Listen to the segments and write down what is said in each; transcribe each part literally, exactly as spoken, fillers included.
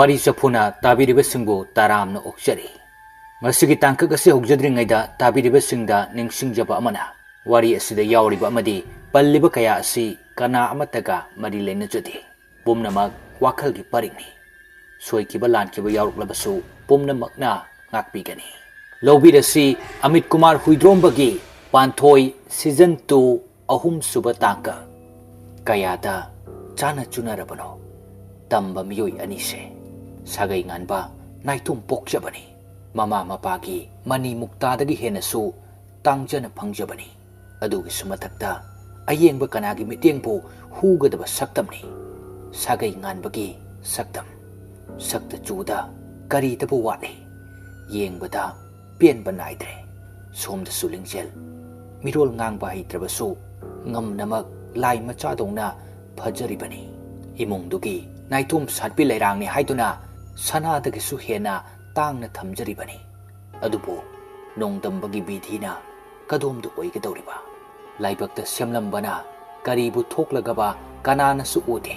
ꯄꯥꯔꯤ ꯆꯐꯨꯅ ꯇꯥꯕꯤꯔꯤꯕꯁꯤꯡꯕꯨ ꯇꯔꯥꯝꯅ ꯑꯣꯛꯆꯔꯤ꯫ ꯉꯁꯤꯒꯤ ꯇꯥꯡꯀꯛ ꯑꯁꯤ ꯍꯧꯖꯗ꯭ꯔꯤꯉꯩꯗ ꯇꯥꯕꯤꯔꯤꯕꯁꯤꯡꯗ ꯅꯤꯡꯁꯤꯡꯖꯕ ꯑꯃꯅ, ꯋꯥꯔꯤ ꯑꯁꯤꯗ ꯌꯥꯎꯔꯤꯕ ꯑꯃꯗꯤ ꯄꯜꯂꯤꯕ ꯀꯌꯥ ꯑꯁꯤ ꯀꯅꯥ ꯑꯃꯠꯇꯒ ꯃꯔꯤ ꯂꯩꯅꯖꯗꯦ꯫ ꯄꯨꯝꯅꯃꯛ ꯋꯥꯈꯜꯒꯤ ꯄꯔꯤꯡꯅꯤ꯫ ꯁꯣꯏꯈꯤꯕ ꯂꯥꯟꯈꯤꯕ ꯌꯥꯎꯔꯛꯂꯕꯁꯨ ꯄꯨꯝꯅꯃꯛꯅ ꯉꯥꯛꯄꯤꯒꯅꯤ꯫ ꯂꯧꯕꯤꯔꯁꯤ ꯑꯃꯤꯠ ꯀꯨꯃꯥꯔ ꯍꯨꯏꯗ꯭ꯔꯣꯝꯕꯒꯤ ꯄꯥꯟꯊꯣꯏ season two ꯑꯍꯨꯝꯁꯨꯕ ꯇꯥꯡꯀꯛ꯫ ꯀꯌꯥꯗ ꯆꯥꯅ ꯆꯨꯅꯔꯕꯅꯣ ꯇꯝꯕ ꯃꯤꯑꯣꯏ ꯑꯅꯤꯁꯦ꯫ ꯁꯥꯒꯩ ꯉꯥꯟꯕ ꯅꯥꯏꯇꯣꯝ ꯄꯣꯛꯆꯕꯅꯤ꯫ ꯃꯃꯥ ꯃꯄꯥꯒꯤ ꯃꯅꯤ ꯃꯨꯛꯇꯥꯗꯒꯤ ꯍꯦꯟꯅꯁꯨ ꯇꯥꯡꯖꯅ ꯐꯪꯖꯕꯅꯤ꯫ ꯑꯗꯨꯒꯤꯁꯨ ꯃꯊꯛꯇ ꯑꯌꯦꯡꯕ ꯀꯅꯥꯒꯤ ꯃꯤꯠꯌꯦꯡꯕꯨ ꯍꯨꯒꯗꯕ ꯁꯛꯇꯝꯅꯤ꯫ ꯁꯥꯒꯩ ꯉꯥꯟꯕꯒꯤ ꯁꯛꯇꯝ꯫ ꯁꯛꯇ ꯆꯨꯗ ꯀꯔꯤꯗꯕꯨ ꯋꯥꯠꯂꯤ? ꯌꯦꯡꯕꯗ ꯄꯦꯟꯕ ꯅꯥꯏꯗ꯭ꯔꯦ꯫ ꯁꯣꯝꯗꯁꯨ ꯂꯤꯡꯖꯦꯜ꯫ ꯃꯤꯔꯣꯜ ꯉꯥꯡꯕ ꯍꯩꯇ꯭ꯔꯕꯁꯨ ꯉꯝꯅꯃꯛ ꯂꯥꯏ ꯃꯆꯥꯗꯧꯅ ꯐꯖꯔꯤꯕꯅꯤ꯫ ꯏꯃꯨꯡꯗꯨꯒꯤ ꯅꯥꯏꯇꯣꯝ ꯁꯥꯠꯄꯤ ꯂꯩꯔꯥꯡꯅꯤ ꯍꯥꯏꯗꯨꯅ ꯁꯅꯥꯗꯒꯤꯁꯨ ꯍꯦꯟꯅ ꯇꯥꯡꯅ ꯊꯝꯖꯔꯤꯕꯅꯤ꯫ ꯑꯗꯨꯕꯨ ꯅꯣꯡꯗꯝꯕꯒꯤ ꯕꯤꯙꯤꯅ ꯀꯗꯣꯝꯗ ꯑꯣꯏꯒꯗꯧꯔꯤꯕ? ꯂꯥꯏꯕꯛꯇ ꯁꯦꯝꯂꯝꯕꯅ ꯀꯔꯤꯕꯨ ꯊꯣꯛꯂꯒꯕ ꯀꯅꯥꯅꯁꯨ ꯎꯗꯦ꯫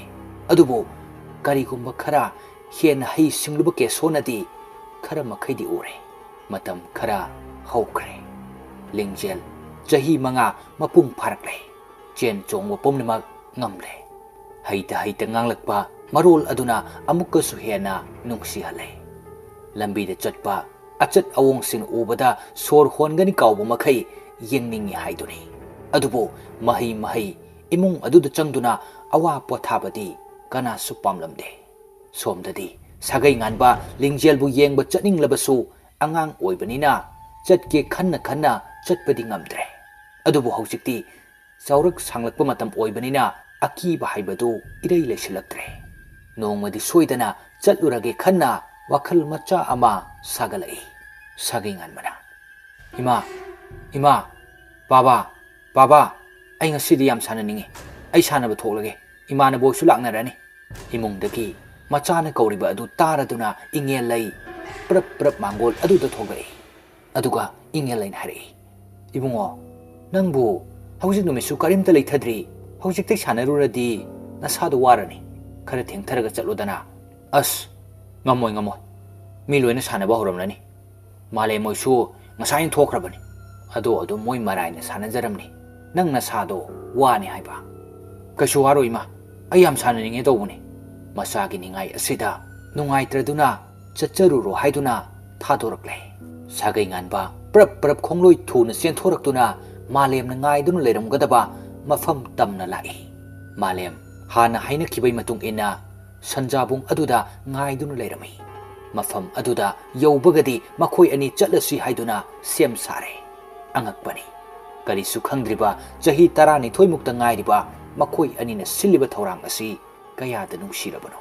ꯑꯗꯨꯕꯨ ꯀꯔꯤꯒꯨꯝꯕ ꯈꯔ ꯍꯦꯟꯅ ꯍꯩ ꯁꯤꯡꯂꯨꯕ ꯀꯦꯁꯣꯅꯗꯤ ꯈꯔ ꯃꯈꯩꯗꯤ ꯎꯔꯦ꯫ ꯃꯇꯝ ꯈꯔ ꯍꯧꯈ꯭ꯔꯦ꯫ ꯂꯤꯡꯖꯦꯜ ꯆꯍꯤ ꯃꯉꯥ ꯃꯄꯨꯡ ꯐꯥꯔꯛꯂꯦ꯫ ꯆꯦꯟ ꯆꯣꯡꯕ ꯄꯨꯝꯅꯃꯛ ꯉꯝꯂꯦ꯫ ꯍꯩꯇ ꯍꯩꯇ ꯉꯥꯡꯂꯛꯄ ꯃꯔꯣꯜ ꯑꯗꯨꯅ ꯑꯃꯨꯛꯀꯁꯨ ꯍꯦꯟꯅ ꯅꯨꯡꯁꯤꯍꯜꯂꯦ꯫ ꯂꯝꯕꯤꯗ ꯆꯠꯄ ꯑꯆꯠ ꯑꯋꯣꯡꯁꯤꯡ ꯎꯕꯗ ꯁꯣꯔ ꯍꯣꯟꯒꯅꯤ ꯀꯥꯎꯕ ꯃꯈꯩ ꯌꯦꯡꯅꯤꯡꯏ ꯍꯥꯏꯗꯨꯅꯤ꯫ ꯑꯗꯨꯕꯨ ꯃꯍꯩ ꯃꯍꯩ ꯏꯃꯨꯡ ꯑꯗꯨꯗ ꯆꯪꯗꯨꯅ ꯑꯋꯥ ꯄꯣꯊꯥꯕꯗꯤ ꯀꯅꯥꯁꯨ ꯄꯥꯝꯂꯝꯗꯦ꯫ ꯁꯣꯝꯗꯗꯤ ꯁꯥꯒꯩ ꯉꯥꯟꯕ ꯂꯤꯡꯖꯦꯜꯕꯨ ꯌꯦꯡꯕ ꯆꯠꯅꯤꯡꯂꯕꯁꯨ ꯑꯉꯥꯡ ꯑꯣꯏꯕꯅꯤꯅ ꯆꯠꯀꯦ ꯈꯟꯅ ꯈꯟꯅ ꯆꯠꯄꯗꯤ ꯉꯝꯗ꯭ꯔꯦ꯫ ꯑꯗꯨꯕꯨ ꯍꯧꯖꯤꯛꯇꯤ ꯆꯥꯎꯔꯛ ꯁꯥꯡꯂꯛꯄ ꯃꯇꯝ ꯑꯣꯏꯕꯅꯤꯅ ꯑꯀꯤꯕ ꯍꯥꯏꯕꯗꯨ ꯏꯔꯩ ꯂꯩꯁꯤꯜꯂꯛꯇ꯭ꯔꯦ꯫ ꯅꯣꯡꯃꯗꯤ ꯁꯣꯏꯗꯅ ꯆꯠꯂꯨꯔꯒꯦ ꯈꯟꯅ ꯋꯥꯈꯜ ꯃꯆꯥ ꯑꯃ ꯁꯥꯒꯠꯂꯛꯏ꯫ ꯁꯥꯒꯩ ꯉꯥꯟꯕꯅ, "ꯏꯃꯥ, ꯏꯃꯥ, ꯕꯥꯕꯥ, ꯕꯥꯕꯥ, ꯑꯩ ꯉꯁꯤꯗꯤ ꯌꯥꯝ ꯁꯥꯟꯅꯅꯤꯡꯉꯤ꯫ ꯑꯩ ꯁꯥꯟꯅꯕ ꯊꯣꯛꯂꯒꯦ꯫ ꯏꯃꯥꯟꯅꯕ ꯍꯣꯏꯁꯨ ꯂꯥꯛꯅꯔꯅꯤ꯫" ꯏꯃꯨꯡꯗꯒꯤ ꯃꯆꯥꯅ ꯀꯧꯔꯤꯕ ꯑꯗꯨ ꯇꯥꯔꯗꯨꯅ ꯏꯉꯦꯜ ꯂꯩ ꯄ꯭ꯔꯞ ꯄ꯭ꯔꯞ ꯃꯥꯡꯒꯣꯜ ꯑꯗꯨꯗ ꯊꯣꯛꯂꯛꯏ꯫ ꯑꯗꯨꯒ ꯏꯉꯦꯜ ꯂꯩꯅ ꯍꯥꯏꯔꯛꯏ, "ꯏꯕꯨꯡꯉꯣ, ꯅꯪꯕꯨ ꯍꯧꯖꯤꯛ ꯅꯨꯃꯤꯠꯁꯨ ꯀꯔꯤꯝꯇ ꯂꯩꯊꯗ꯭ꯔꯤ꯫ ꯍꯧꯖꯤꯛꯇꯩ ꯁꯥꯟꯅꯔꯨꯔꯗꯤ ꯅꯁꯥꯗꯣ ꯋꯥꯔꯅꯤ꯫ ꯈꯔ ꯊꯦꯡꯊꯔꯒ ꯆꯠꯂꯣꯗꯅ꯫" "ꯑꯁ, "ꯉꯝꯃꯣꯏ, ꯉꯝꯃꯣꯏ꯫ ꯃꯤ ꯂꯣꯏꯅ ꯁꯥꯟꯅꯕ ꯍꯧꯔꯝꯂꯅꯤ꯫ ꯃꯥꯂꯦꯝ ꯃꯣꯏꯁꯨ ꯉꯁꯥꯏꯅ ꯊꯣꯛꯈ꯭ꯔꯕꯅꯤ꯫ ꯑꯗꯣ ꯑꯗꯨꯝ ꯃꯣꯏ ꯃꯔꯥꯏꯅ ꯁꯥꯟꯅꯖꯔꯝꯅꯤ꯫ ꯅꯪ ꯅꯁꯥꯗꯣ ꯋꯥꯅꯤ ꯍꯥꯏꯕ꯫ ꯀꯩꯁꯨ ꯋꯥꯔꯣꯏ ꯏꯃꯥ, ꯑꯩ ꯌꯥꯝ ꯁꯥꯟꯅꯅꯤꯡꯉꯦ ꯇꯧꯕꯅꯤ"꯫ ꯃꯆꯥꯒꯤ ꯅꯤꯡꯉꯥꯏ ꯑꯁꯤꯗ ꯅꯨꯡꯉꯥꯏꯇ꯭ꯔꯗꯨꯅ "ꯆꯠꯆꯔꯨꯔꯣ" ꯍꯥꯏꯗꯨꯅ ꯊꯥꯗꯣꯔꯛꯂꯦ꯫ ꯁꯥꯒꯩ ꯉꯥꯟꯕ ꯄ꯭ꯔꯞ ꯄ꯭ꯔꯞ ꯈꯣꯡꯂꯣꯏ ꯊꯨꯅ ꯆꯦꯟꯊꯣꯔꯛꯇꯨꯅ ꯃꯥꯂꯦꯝꯅ ꯉꯥꯏꯗꯨꯅ ꯂꯩꯔꯝꯒꯗꯕ ꯃꯐꯝ ꯇꯝꯅ ꯂꯥꯛꯏ꯫ ꯃꯥꯂꯦꯝ ꯍꯥꯟꯅ ꯍꯥꯏꯅꯈꯤꯕꯒꯤ ꯃꯇꯨꯡ ꯏꯟꯅ ꯁꯟꯖꯥꯕꯨꯡ ꯑꯗꯨꯗ ꯉꯥꯏꯗꯨꯅ ꯂꯩꯔꯝꯃꯤ꯫ ꯃꯐꯝ ꯑꯗꯨꯗ ꯌꯧꯕꯒꯗꯤ ꯃꯈꯣꯏ ꯑꯅꯤ ꯆꯠꯂꯁꯤ ꯍꯥꯏꯗꯨꯅ ꯁꯦꯝ ꯁꯥꯔꯦ꯫ ꯑꯉꯛꯄꯅꯤ, ꯀꯔꯤꯁꯨ ꯈꯪꯗ꯭ꯔꯤꯕ ꯆꯍꯤ ꯇꯔꯥꯅꯤꯊꯣꯏꯃꯨꯛꯇ ꯉꯥꯏꯔꯤꯕ ꯃꯈꯣꯏ ꯑꯅꯤꯅ ꯁꯤꯜꯂꯤꯕ ꯊꯧꯔꯥꯡ ꯑꯁꯤ ꯀꯌꯥꯗ ꯅꯨꯡꯁꯤꯔꯕꯅꯣ꯫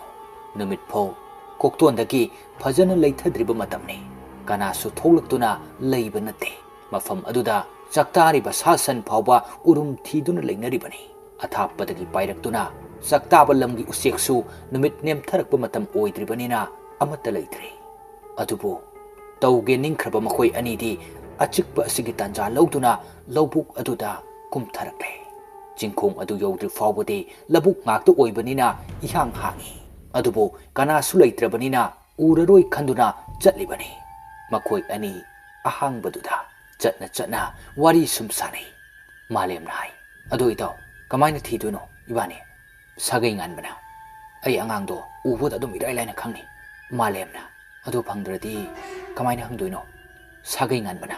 ꯅꯨꯃꯤꯠ ꯐꯥꯎ ꯀꯣꯛꯇꯣꯟꯗꯒꯤ ꯐꯖꯅ ꯂꯩꯊꯗ꯭ꯔꯤꯕ ꯃꯇꯝꯅꯤ꯫ ꯀꯅꯥꯁꯨ ꯊꯣꯛꯂꯛꯇꯨꯅ ꯂꯩꯕ ꯅꯠꯇꯦ꯫ ꯃꯐꯝ ꯑꯗꯨꯗ ꯆꯥꯛꯇꯥꯔꯤꯕ ꯁꯥ ꯁꯟ ꯐꯥꯎꯕ ꯎꯔꯨꯝ ꯊꯤꯗꯨꯅ ꯂꯩꯅꯔꯤꯕꯅꯤ꯫ ꯑꯊꯥꯞꯄꯗꯒꯤ ꯄꯥꯏꯔꯛꯇꯨꯅ ꯆꯥꯛꯇꯥꯕ ꯂꯝꯒꯤ ꯎꯆꯦꯛꯁꯨ ꯅꯨꯃꯤꯠ ꯅꯦꯝꯊꯔꯛꯄ ꯃꯇꯝ ꯑꯣꯏꯗ꯭ꯔꯤꯕꯅꯤꯅ ꯑꯃꯠꯇ ꯂꯩꯇ꯭ꯔꯦ꯫ ꯑꯗꯨꯕꯨ ꯇꯧꯒꯦ ꯅꯤꯡꯈ꯭ꯔꯕ ꯃꯈꯣꯏ ꯑꯅꯤꯗꯤ ꯑꯆꯤꯛꯄ ꯑꯁꯤꯒꯤ ꯇꯥꯟꯖꯥ ꯂꯧꯗꯨꯅ ꯂꯧꯕꯨꯛ ꯑꯗꯨꯗ ꯀꯨꯝꯊꯔꯛꯂꯦ꯫ ꯆꯤꯡꯈꯣꯡ ꯑꯗꯨ ꯌꯧꯗ꯭ꯔꯤ ꯐꯥꯎꯕꯗꯤ ꯂꯧꯕꯨꯛ ꯉꯥꯛꯇ ꯑꯣꯏꯕꯅꯤꯅ ꯏꯍꯥꯡ ꯍꯥꯡꯏ꯫ ꯑꯗꯨꯕꯨ ꯀꯅꯥꯁꯨ ꯂꯩꯇ꯭ꯔꯕꯅꯤꯅ ꯎꯔꯔꯣꯏ ꯈꯟꯗꯨꯅ ꯆꯠꯂꯤꯕꯅꯤ꯫ ꯃꯈꯣꯏ ꯑꯅꯤ ꯑꯍꯥꯡꯕꯗꯨꯗ ꯆꯠꯅ ꯆꯠꯅ ꯋꯥꯔꯤ ꯁꯨꯝ ꯁꯥꯅꯩ꯫ ꯃꯥꯂꯦꯝꯅ ꯍꯥꯏ, "ꯑꯗꯣ ꯏꯇꯥꯎ, ꯀꯃꯥꯏꯅ ꯊꯤꯗꯣꯏꯅꯣ ꯏꯕꯥꯅꯤ?" ꯁꯥꯒꯩ ꯉꯥꯟꯕꯅ, "ꯑꯩ ꯑꯉꯥꯡꯗꯣ ꯎꯕꯗ ꯑꯗꯨꯝ ꯏꯔꯥꯏ ꯂꯥꯏꯅ ꯈꯪꯅꯤ"꯫ ꯃꯥꯂꯦꯝꯅ, "ꯑꯗꯨ ꯐꯪꯗ꯭ꯔꯗꯤ ꯀꯃꯥꯏꯅ ꯍꯪꯗꯣꯏꯅꯣ?" ꯁꯥꯒꯩ ꯉꯥꯟꯕꯅ,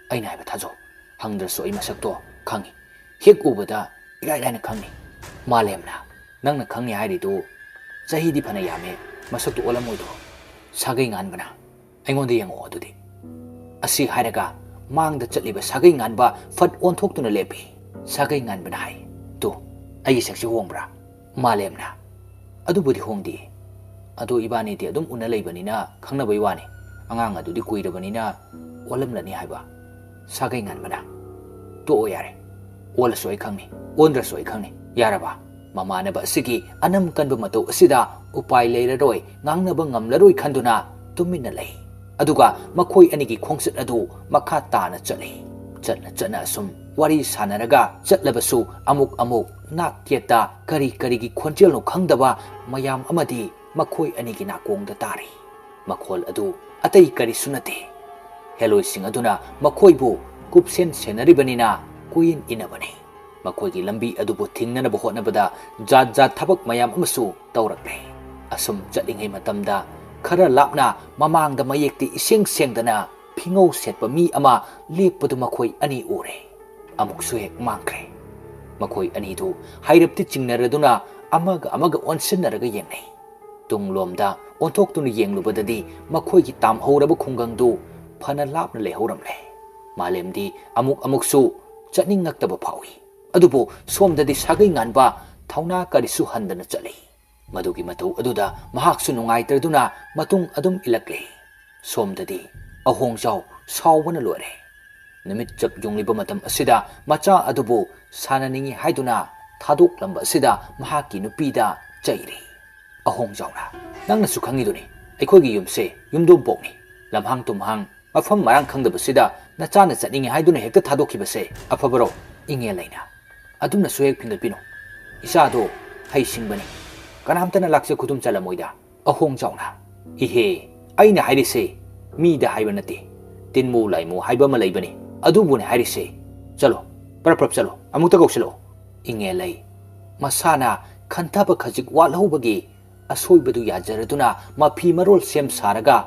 "ꯑꯩꯅ ꯍꯥꯏꯕ ꯊꯥꯖꯧ, ꯍꯪꯗ꯭ꯔꯁꯨ ꯑꯩ ꯃꯁꯛꯇꯣ ꯈꯪꯉꯤ꯫ ꯍꯦꯛ ꯎꯕꯗ ꯏꯔꯥꯏ ꯂꯥꯏꯅ ꯈꯪꯅꯤ"꯫ ꯃꯥꯂꯦꯝꯅ, "ꯅꯪꯅ ꯈꯪꯉꯤ ꯍꯥꯏꯔꯤꯗꯨ ꯆꯍꯤꯗꯤ ꯐꯅ ꯌꯥꯝꯃꯦ, ꯃꯁꯛꯇꯨ ꯑꯣꯜꯂꯝꯃꯣꯏꯗ꯭ꯔꯣ?" ꯁꯥꯒꯩ ꯉꯥꯟꯕꯅ, "ꯑꯩꯉꯣꯟꯗ ꯌꯦꯡꯉꯛꯑꯣ ꯑꯗꯨꯗꯤ"꯫ ꯑꯁꯤ ꯍꯥꯏꯔꯒ ꯃꯥꯡꯗ ꯆꯠꯂꯤꯕ ꯁꯥꯒꯩ ꯉꯥꯟꯕ ꯐꯠ ꯑꯣꯟꯊꯣꯛꯇꯨꯅ ꯂꯦꯞꯄꯤ꯫ ꯁꯥꯒꯩ ꯉꯥꯟꯕꯅ ꯍꯥꯏ, "ꯇꯨ, ꯑꯩꯒꯤ ꯁꯛꯁꯤ ꯍꯣꯡꯕ꯭ꯔꯥ?" ꯃꯥꯂꯦꯝꯅ, "ꯑꯗꯨꯕꯨꯗꯤ ꯍꯣꯡꯗꯦ꯫ ꯑꯗꯣ ꯏꯕꯥꯅꯤꯗꯤ ꯑꯗꯨꯝ ꯎꯅ ꯂꯩꯕꯅꯤꯅ ꯈꯪꯅꯕꯩ ꯋꯥꯅꯤ꯫ ꯑꯉꯥꯡ ꯑꯗꯨꯗꯤ ꯀꯨꯏꯔꯕꯅꯤꯅ ꯑꯣꯜꯂꯝꯂꯅꯤ ꯍꯥꯏꯕ"꯫ ꯁꯥꯒꯩ ꯉꯥꯟꯕꯅ, "ꯇꯣꯛꯑꯣ ꯌꯥꯔꯦ꯫ ꯑꯣꯜꯂꯁꯨ ꯑꯩ ꯈꯪꯅꯤ, ꯑꯣꯟꯗ꯭ꯔꯁꯨ ꯑꯩ ꯈꯪꯅꯤ꯫ ꯌꯥꯔꯕ?" ꯃꯃꯥꯟꯅꯕ ꯑꯁꯤꯒꯤ ꯑꯅꯝ ꯀꯟꯕ ꯃꯇꯧ ꯑꯁꯤꯗ ꯎꯄꯥꯏ ꯂꯩꯔꯔꯣꯏ, ꯉꯥꯡꯅꯕ ꯉꯝꯂꯔꯣꯏ ꯈꯟꯗꯨꯅ ꯇꯨꯃꯤꯟꯅ ꯂꯩ꯫ ꯑꯗꯨꯒ ꯃꯈꯣꯏ ꯑꯅꯤꯒꯤ ꯈꯣꯡꯆꯠ ꯑꯗꯨ ꯃꯈꯥ ꯇꯥꯅ ꯆꯠꯂꯤ꯫ ꯆꯠꯅ ꯆꯠꯅ ꯑꯁꯨꯝ ꯋꯥꯔꯤ ꯁꯥꯟꯅꯔꯒ ꯆꯠꯂꯕꯁꯨ ꯑꯃꯨꯛ ꯑꯃꯨꯛ ꯅꯥꯛ ꯌꯦꯠꯇ ꯀꯔꯤ ꯀꯔꯤꯒꯤ ꯈꯣꯟꯖꯦꯜꯅꯣ ꯈꯪꯗꯕ ꯃꯌꯥꯝ ꯑꯃꯗꯤ ꯃꯈꯣꯏ ꯑꯅꯤꯒꯤ ꯅꯥꯀꯣꯡꯗ ꯇꯥꯔꯤ꯫ ꯃꯈꯣꯜ ꯑꯗꯨ ꯑꯇꯩ ꯀꯔꯤꯁꯨ ꯅꯠꯇꯦ꯫ ꯍꯦꯂꯣꯏꯁꯤꯡ ꯑꯗꯨꯅ ꯃꯈꯣꯏꯕꯨ ꯀꯨꯞꯁꯦꯟ ꯁꯦꯟꯅꯔꯤꯕꯅꯤꯅ ꯀꯣꯏꯌꯦꯟ ꯏꯟꯅꯕꯅꯤ꯫ ꯃꯈꯣꯏꯒꯤ ꯂꯝꯕꯤ ꯑꯗꯨꯕꯨ ꯊꯤꯡꯅꯅꯕ ꯍꯣꯠꯅꯕꯗ ꯖꯥꯠ ꯖꯥꯠ ꯊꯕꯛ ꯃꯌꯥꯝ ꯑꯃꯁꯨ ꯇꯧꯔꯛꯂꯦ꯫ ꯑꯁꯨꯝ ꯆꯠꯂꯤꯉꯩ ꯃꯇꯝꯗ ꯈꯔ ꯂꯥꯞꯅ ꯃꯃꯥꯡꯗ ꯃꯌꯦꯛꯇꯤ ꯏꯁꯦꯡ ꯁꯦꯡꯗꯅ ꯐꯤꯉꯧ ꯁꯦꯠꯄ ꯃꯤ ꯑꯃ ꯂꯦꯞꯄꯗꯨ ꯃꯈꯣꯏ ꯑꯅꯤ ꯎꯔꯦ꯫ ꯑꯃꯨꯛꯁꯨ ꯍꯦꯛ ꯃꯥꯡꯈ꯭ꯔꯦ꯫ ꯃꯈꯣꯏ ꯑꯅꯤꯗꯨ ꯍꯩꯔꯞꯇꯤ ꯆꯤꯡꯅꯔꯗꯨꯅ ꯑꯃꯒ ꯑꯃꯒ ꯑꯣꯟꯁꯤꯟꯅꯔꯒ ꯌꯦꯡꯅꯩ꯫ ꯇꯨꯡꯂꯣꯝꯗ ꯑꯣꯟꯊꯣꯛꯇꯨꯅ ꯌꯦꯡꯂꯨꯕꯗꯗꯤ ꯃꯈꯣꯏꯒꯤ ꯇꯥꯝꯍꯧꯔꯕ ꯈꯨꯡꯒꯪꯗꯨ ꯐꯅ ꯂꯥꯞꯅ ꯂꯩꯍꯧꯔꯝꯂꯦ꯫ ꯃꯥꯂꯦꯝꯗꯤ ꯑꯃꯨꯛ ꯑꯃꯨꯛꯁꯨ ꯆꯠꯅꯤꯡꯉꯛꯇꯕ ꯐꯥꯎꯏ꯫ ꯑꯗꯨꯕꯨ ꯁꯣꯝꯗꯗꯤ ꯁꯥꯒꯩ ꯉꯥꯟꯕ ꯊꯧꯅꯥ ꯀꯔꯤꯁꯨ ꯍꯟꯗꯅ ꯆꯠꯂꯤ꯫ ꯃꯗꯨꯒꯤ ꯃꯇꯧ ꯑꯗꯨꯗ ꯃꯍꯥꯛꯁꯨ ꯅꯨꯡꯉꯥꯏꯇ꯭ꯔꯗꯨꯅ ꯃꯇꯨꯡ ꯑꯗꯨꯝ ꯏꯜꯂꯛꯂꯦ꯫ ꯁꯣꯝꯗꯗꯤ ꯑꯍꯣꯡꯖꯥꯎ ꯁꯥꯎꯕꯅ ꯂꯣꯏꯔꯦ꯫ ꯅꯨꯃꯤꯠ ꯆꯞ ꯌꯨꯡꯂꯤꯕ ꯃꯇꯝ ꯑꯁꯤꯗ ꯃꯆꯥ ꯑꯗꯨꯕꯨ ꯁꯥꯟꯅꯅꯤꯡꯏ ꯍꯥꯏꯗꯨꯅ ꯊꯥꯗꯣꯛꯂꯝꯕ ꯑꯁꯤꯗ ꯃꯍꯥꯛꯀꯤ ꯅꯨꯄꯤꯗ ꯆꯩꯔꯤ꯫ ꯑꯍꯣꯡꯖꯥꯎꯅ, "ꯅꯪꯅꯁꯨ ꯈꯪꯉꯤꯗꯨꯅꯤ, ꯑꯩꯈꯣꯏꯒꯤ ꯌꯨꯝꯁꯦ ꯌꯨꯝꯗꯣꯡꯄꯣꯛꯅꯤ꯫ ꯂꯝꯍꯥꯡ ꯇꯨꯝꯍꯥꯡ ꯃꯐꯝ ꯃꯔꯥꯡ ꯈꯪꯗꯕꯁꯤꯗ ꯅꯆꯥꯅ ꯆꯠꯅꯤꯡꯉꯤ ꯍꯥꯏꯗꯨꯅ ꯍꯦꯛꯇ ꯊꯥꯗꯣꯛꯈꯤꯕꯁꯦ ꯑꯐꯕꯔꯣ?" ꯏꯉꯦꯜ ꯂꯩꯅ, "ꯑꯗꯨꯝꯅꯁꯨ ꯍꯦꯛ ꯐꯤꯡꯒꯠꯄꯤꯅꯨ꯫ ꯏꯆꯥꯗꯣ ꯍꯩꯁꯤꯡꯕꯅꯤ꯫ ꯀꯅꯥꯝꯇꯅ ꯂꯥꯛꯆ ꯈꯨꯗꯨꯝ ꯆꯜꯂꯝꯃꯣꯏꯗ꯫" ꯑꯍꯣꯡꯖꯥꯎꯅ, "ꯏꯍꯦ, ꯑꯩꯅ ꯍꯥꯏꯔꯤꯁꯦ ꯃꯤꯗ ꯍꯥꯏꯕ ꯅꯠꯇꯦ꯫ ꯇꯤꯟꯃꯨ ꯂꯥꯏꯃꯨ ꯍꯥꯏꯕ ꯑꯃ ꯂꯩꯕꯅꯤ, ꯑꯗꯨꯕꯨꯅꯦ ꯍꯥꯏꯔꯤꯁꯦ꯫ ꯆꯠꯂꯣ, ꯄ꯭ꯔꯞ ꯄ꯭ꯔꯞ ꯆꯠꯂꯣ, ꯑꯃꯨꯛꯇ ꯀꯧꯁꯤꯜꯂꯛꯑꯣ꯫" ꯏꯉꯦꯜ ꯂꯩ, ꯃꯁꯥꯅ ꯈꯟꯊꯕ ꯈꯖꯤꯛ ꯋꯥꯠꯍꯧꯕꯒꯤ ꯑꯁꯣꯏꯕꯗꯨ ꯌꯥꯖꯔꯗꯨꯅ ꯃꯐꯤ ꯃꯔꯣꯜ ꯁꯦꯝ ꯁꯥꯔꯒ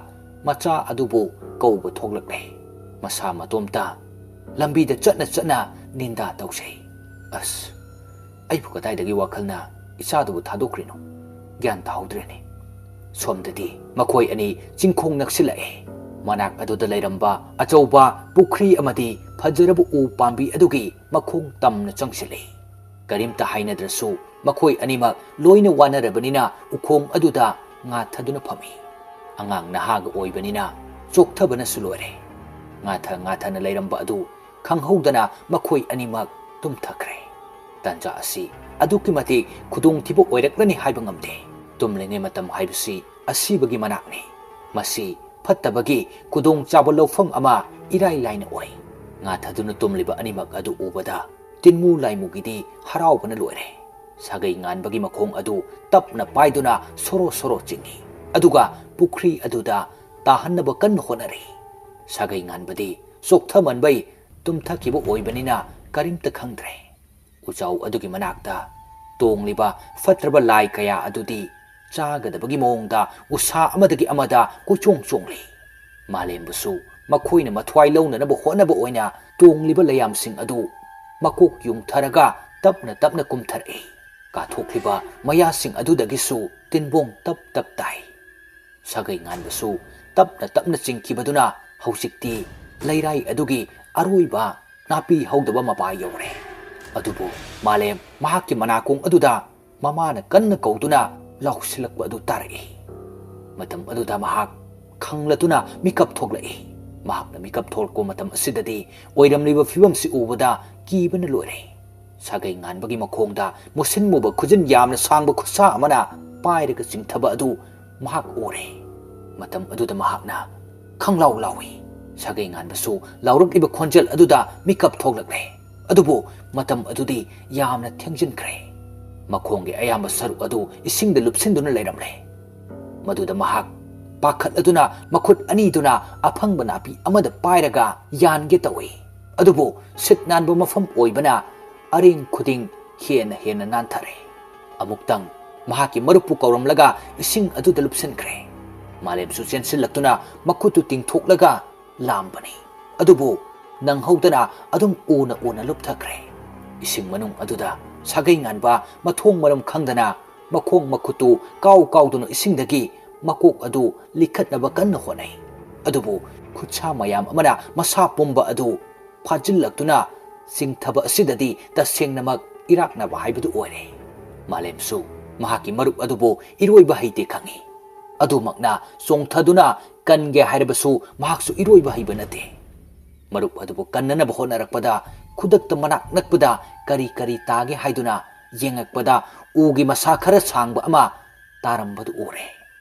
ꯃꯆꯥ ꯑꯗꯨꯕꯨ ꯀꯧꯕ ꯊꯣꯛꯂꯛꯂꯦ꯫ ꯃꯁꯥ ꯃꯇꯣꯝꯇ ꯂꯝꯕꯤꯗ ꯆꯠꯅ ꯆꯠꯅ ꯅꯤꯟꯗꯥ ꯇꯧꯖꯩ꯫ "ꯑꯁ, ꯑꯩꯕꯨ ꯀꯗꯥꯏꯗꯒꯤ ꯋꯥꯈꯜꯅ ꯏꯆꯥꯗꯨꯕꯨ ꯊꯥꯗꯣꯛꯈ꯭ꯔꯤꯅꯣ? ꯒ꯭ꯌꯥꯟ ꯇꯥꯍꯧꯗ꯭ꯔꯦꯅꯦ꯫" ꯁꯣꯝꯗꯗꯤ ꯃꯈꯣꯏ ꯑꯅꯤ ꯆꯤꯡꯈꯣꯡ ꯅꯛꯁꯤꯜꯂꯛꯑꯦ꯫ ꯃꯅꯥꯛ ꯑꯗꯨꯗ ꯂꯩꯔꯝꯕ ꯑꯆꯧꯕ ꯄꯨꯈ꯭ꯔꯤ ꯑꯃꯗꯤ ꯐꯖꯔꯕ ꯎ ꯄꯥꯝꯕꯤ ꯑꯗꯨꯒꯤ ꯃꯈꯣꯡ ꯇꯝꯅ ꯆꯪꯁꯤꯜꯂꯤ꯫ ꯀꯔꯤꯝꯇ ꯍꯥꯏꯅꯗ꯭ꯔꯁꯨ ꯃꯈꯣꯏ ꯑꯅꯤꯃꯛ ꯂꯣꯏꯅ ꯋꯥꯅꯔꯕꯅꯤꯅ ꯎꯈꯣꯡ ꯑꯗꯨꯗ ꯉꯥꯊꯗꯨꯅ ꯐꯝꯃꯤ꯫ ꯑꯉꯥꯡ ꯅꯍꯥꯒ ꯑꯣꯏꯕꯅꯤꯅ ꯆꯣꯛꯊꯕꯅꯁꯨ ꯂꯣꯏꯔꯦ꯫ ꯉꯥꯊ ꯉꯥꯊꯅ ꯂꯩꯔꯝꯕ ꯑꯗꯨ ꯈꯪꯍꯧꯗꯅ ꯃꯈꯣꯏ ꯑꯅꯤꯃꯛ ꯇꯨꯝꯊꯈ꯭ꯔꯦ꯫ ꯇꯥꯟꯖꯥ ꯑꯁꯤ ꯑꯗꯨꯛꯀꯤ ꯃꯇꯤꯛ ꯈꯨꯗꯣꯡꯊꯤꯕ ꯑꯣꯏꯔꯛꯂꯅꯤ ꯍꯥꯏꯕ ꯉꯝꯗꯦ꯫ ꯇꯨꯝꯂꯤꯉꯩ ꯃꯇꯝ ꯍꯥꯏꯕꯁꯤ ꯑꯁꯤꯕꯒꯤ ꯃꯅꯥꯛꯅꯤ꯫ ꯃꯁꯤ ꯐꯠꯇꯕꯒꯤ ꯈꯨꯗꯣꯡꯆꯥꯕ ꯂꯧꯐꯝ ꯑꯃ ꯏꯔꯥꯏ ꯂꯥꯏꯅ ꯑꯣꯏ꯫ ꯉꯥꯊꯗꯨꯅ ꯇꯨꯝꯂꯤꯕ ꯑꯅꯤꯃꯛ ꯑꯗꯨ ꯎꯕꯗ ꯇꯤꯟꯃꯨ ꯂꯥꯏꯃꯨꯒꯤꯗꯤ ꯍꯔꯥꯎꯕꯅ ꯂꯣꯏꯔꯦ꯫ ꯁꯥꯒꯩ ꯉꯥꯟꯕꯒꯤ ꯃꯈꯣꯡ ꯑꯗꯨ ꯇꯞꯅ ꯄꯥꯏꯗꯨꯅ ꯁꯣꯔꯣ ꯁꯣꯔꯣ ꯆꯤꯡꯏ꯫ ꯑꯗꯨꯒ ꯄꯨꯈ꯭ꯔꯤ ꯑꯗꯨꯗ ꯇꯥꯍꯟꯅꯕ ꯀꯟꯅ ꯍꯣꯠꯅꯔꯤ꯫ ꯁꯥꯒꯩ ꯉꯥꯟꯕꯗꯤ ꯆꯣꯛꯊꯃꯟꯕꯩ ꯇꯨꯝꯊꯈꯤꯕ ꯑꯣꯏꯕꯅꯤꯅ ꯀꯔꯤꯝꯇ ꯈꯪꯗ꯭ꯔꯦ꯫ ꯎꯖꯥꯎ ꯑꯗꯨꯒꯤ ꯃꯅꯥꯛꯇ ꯇꯣꯡꯂꯤꯕ ꯐꯠꯇ꯭ꯔꯕ ꯂꯥꯏ ꯀꯌꯥ ꯑꯗꯨꯗꯤ ꯆꯥꯒꯗꯕꯒꯤ ꯃꯑꯣꯡꯗ ꯎꯁꯥ ꯑꯃꯗꯒꯤ ꯑꯃꯗ ꯀꯣꯏꯆꯣꯡ ꯆꯣꯡꯂꯤ꯫ ꯃꯥꯂꯦꯝꯕꯨꯁꯨ ꯃꯈꯣꯏꯅ ꯃꯊ꯭ꯋꯥꯏ ꯂꯧꯅꯅꯕ ꯍꯣꯠꯅꯕ ꯑꯣꯏꯅ ꯇꯣꯡꯂꯤꯕ ꯂꯩꯌꯥꯝꯁꯤꯡ ꯑꯗꯨ ꯃꯀꯣꯛ ꯌꯨꯡꯊꯔꯒ ꯇꯞꯅ ꯇꯞꯅ ꯀꯨꯝꯊꯔꯛꯏ꯫ ꯀꯥꯊꯣꯛꯂꯤꯕ ꯃꯌꯥꯁꯤꯡ ꯑꯗꯨꯗꯒꯤꯁꯨ ꯇꯤꯟꯕꯣꯡ ꯇꯞ ꯇꯞ ꯇꯥꯏ꯫ ꯁꯥꯒꯩ ꯉꯥꯟꯕꯁꯨ ꯇꯞꯅ ꯇꯞꯅ ꯆꯤꯡꯈꯤꯕꯗꯨꯅ ꯍꯧꯖꯤꯛꯇꯤ ꯂꯩꯔꯥꯏ ꯑꯗꯨꯒꯤ ꯑꯔꯣꯏꯕ ꯅꯥꯄꯤ ꯍꯧꯗꯕ ꯃꯄꯥ ꯌꯧꯔꯦ꯫ ꯑꯗꯨꯕꯨ ꯃꯥꯂꯦꯝ ꯃꯍꯥꯛꯀꯤ ꯃꯅꯥꯀꯣꯡ ꯑꯗꯨꯗ ꯃꯃꯥꯅ ꯀꯟꯅ ꯀꯧꯗꯨꯅ ꯂꯥꯎꯁꯤꯜꯂꯛꯄ ꯑꯗꯨ ꯇꯥꯔꯛꯏ꯫ ꯃꯇꯝ ꯑꯗꯨꯗ ꯃꯍꯥꯛ ꯈꯪꯂꯗꯨꯅ ꯃꯤꯀꯞ ꯊꯣꯛꯂꯛꯏ꯫ ꯃꯍꯥꯛꯅ ꯃꯤꯀꯞ ꯊꯣꯛꯂꯛꯄ ꯃꯇꯝ ꯑꯁꯤꯗꯗꯤ ꯑꯣꯏꯔꯝꯂꯤꯕ ꯐꯤꯕꯝꯁꯤ ꯎꯕꯗ ꯀꯤꯕꯅ ꯂꯣꯏꯔꯦ꯫ ꯁꯥꯒꯩ ꯉꯥꯟꯕꯒꯤ ꯃꯈꯣꯡꯗ ꯃꯨꯁꯤꯟ ꯃꯨꯕ ꯈꯨꯖꯤꯟ ꯌꯥꯝꯅ ꯁꯥꯡꯕ ꯈꯨꯠꯁꯥ ꯑꯃꯅ ꯄꯥꯏꯔꯒ ꯆꯤꯡꯊꯕ ꯑꯗꯨ ꯃꯍꯥꯛ ꯎꯔꯦ꯫ ꯃꯇꯝ ꯑꯗꯨꯗ ꯃꯍꯥꯛꯅ ꯈꯪꯂꯥꯎ ꯂꯥꯎꯏ꯫ ꯁꯥꯒꯩ ꯉꯥꯟꯕꯁꯨ ꯂꯥꯎꯔꯛꯂꯤꯕ ꯈꯣꯟꯖꯦꯜ ꯑꯗꯨꯗ ꯃꯤꯀꯞ ꯊꯣꯛꯂꯛꯂꯦ꯫ ꯑꯗꯨꯕꯨ ꯃꯇꯝ ꯑꯗꯨꯗꯤ ꯌꯥꯝꯅ ꯊꯦꯡꯖꯤꯟꯈ꯭ꯔꯦ꯫ ꯃꯈꯣꯡꯒꯤ ꯑꯌꯥꯝꯕ ꯁꯔꯨꯛ ꯑꯗꯨ ꯏꯁꯤꯡꯗ ꯂꯨꯞꯁꯤꯟꯗꯨꯅ ꯂꯩꯔꯝꯂꯦ꯫ ꯃꯗꯨꯗ ꯃꯍꯥꯛ ꯄꯥꯈꯠꯂꯗꯨꯅ ꯃꯈꯨꯠ ꯑꯅꯤꯗꯨꯅ ꯑꯐꯪꯕ ꯅꯥꯄꯤ ꯑꯃꯗ ꯄꯥꯏꯔꯒ ꯌꯥꯟꯒꯦ ꯇꯧꯏ꯫ ꯑꯗꯨꯕꯨ ꯁꯤꯠ ꯅꯥꯟꯕ ꯃꯐꯝ ꯑꯣꯏꯕꯅ ꯑꯔꯦꯡ ꯈꯨꯗꯤꯡ ꯍꯦꯟꯅ ꯍꯦꯟꯅ ꯅꯥꯟꯊꯔꯦ꯫ ꯑꯃꯨꯛꯇꯪ ꯃꯍꯥꯛꯀꯤ ꯃꯔꯨꯞꯄꯨ ꯀꯧꯔꯝꯂꯒ ꯏꯁꯤꯡ ꯑꯗꯨꯗ ꯂꯨꯞꯁꯤꯟꯈ꯭ꯔꯦ꯫ ꯃꯥꯂꯦꯝꯁꯨ ꯆꯦꯟꯁꯤꯜꯂꯛꯇꯨꯅ ꯃꯈꯨꯠꯇꯨ ꯇꯤꯡꯊꯣꯛꯂꯒ ꯂꯥꯝꯕꯅꯤ꯫ ꯑꯗꯨꯕꯨ ꯅꯪꯍꯧꯗꯅ ꯑꯗꯨꯝ ꯎꯅ ꯎꯅ ꯂꯨꯞꯊꯈ꯭ꯔꯦ꯫ ꯏꯁꯤꯡ ꯃꯅꯨꯡ ꯑꯗꯨꯗ ꯁꯥꯒꯩ ꯉꯥꯟꯕ ꯃꯊꯣꯡ ꯃꯔꯝ ꯈꯪꯗꯅ ꯃꯈꯣꯡ ꯃꯈꯨꯠꯇꯨ ꯀꯥꯎ ꯀꯥꯎꯗꯨꯅ ꯏꯁꯤꯡꯗꯒꯤ ꯃꯀꯣꯛ ꯑꯗꯨ ꯂꯤꯈꯠꯅꯕ ꯀꯟꯅ ꯍꯣꯠꯅꯩ꯫ ꯑꯗꯨꯕꯨ ꯈꯨꯠꯁꯥ ꯃꯌꯥꯝ ꯑꯃꯅ ꯃꯁꯥ ꯄꯨꯝꯕ ꯑꯗꯨ ꯐꯥꯖꯤꯜꯂꯛꯇꯨꯅ ꯆꯤꯡꯊꯕ ꯑꯁꯤꯗꯗꯤ ꯇꯁꯦꯡꯅꯃꯛ ꯏꯔꯥꯛꯅꯕ ꯍꯥꯏꯕꯗꯨ ꯑꯣꯏꯔꯦ꯫ ꯃꯥꯂꯦꯝꯁꯨ ꯃꯍꯥꯛꯀꯤ ꯃꯔꯨꯞ ꯑꯗꯨꯕꯨ ꯏꯔꯣꯏꯕ ꯍꯩꯇꯦ ꯈꯪꯏ꯫ ꯑꯗꯨꯃꯛꯅ ꯆꯣꯡꯊꯗꯨꯅ ꯀꯟꯒꯦ ꯍꯥꯏꯔꯕꯁꯨ ꯃꯍꯥꯛꯁꯨ ꯏꯔꯣꯏꯕ ꯍꯩꯕ ꯅꯠꯇꯦ꯫ ꯃꯔꯨꯞ ꯑꯗꯨꯕꯨ ꯀꯟꯅꯅꯕ ꯍꯣꯠꯅꯔꯛꯄꯗ ꯈꯨꯗꯛꯇ ꯃꯅꯥꯛ ꯅꯛꯄꯗ ꯀꯔꯤ ꯀꯔꯤ ꯇꯥꯒꯦ ꯍꯥꯏꯗꯨꯅ ꯌꯦꯡꯉꯛꯄꯗ ꯎꯒꯤ ꯃꯁꯥ ꯈꯔ ꯁꯥꯡꯕ ꯑꯃ ꯇꯥꯔꯝꯕꯗꯨ ꯎꯔꯦ꯫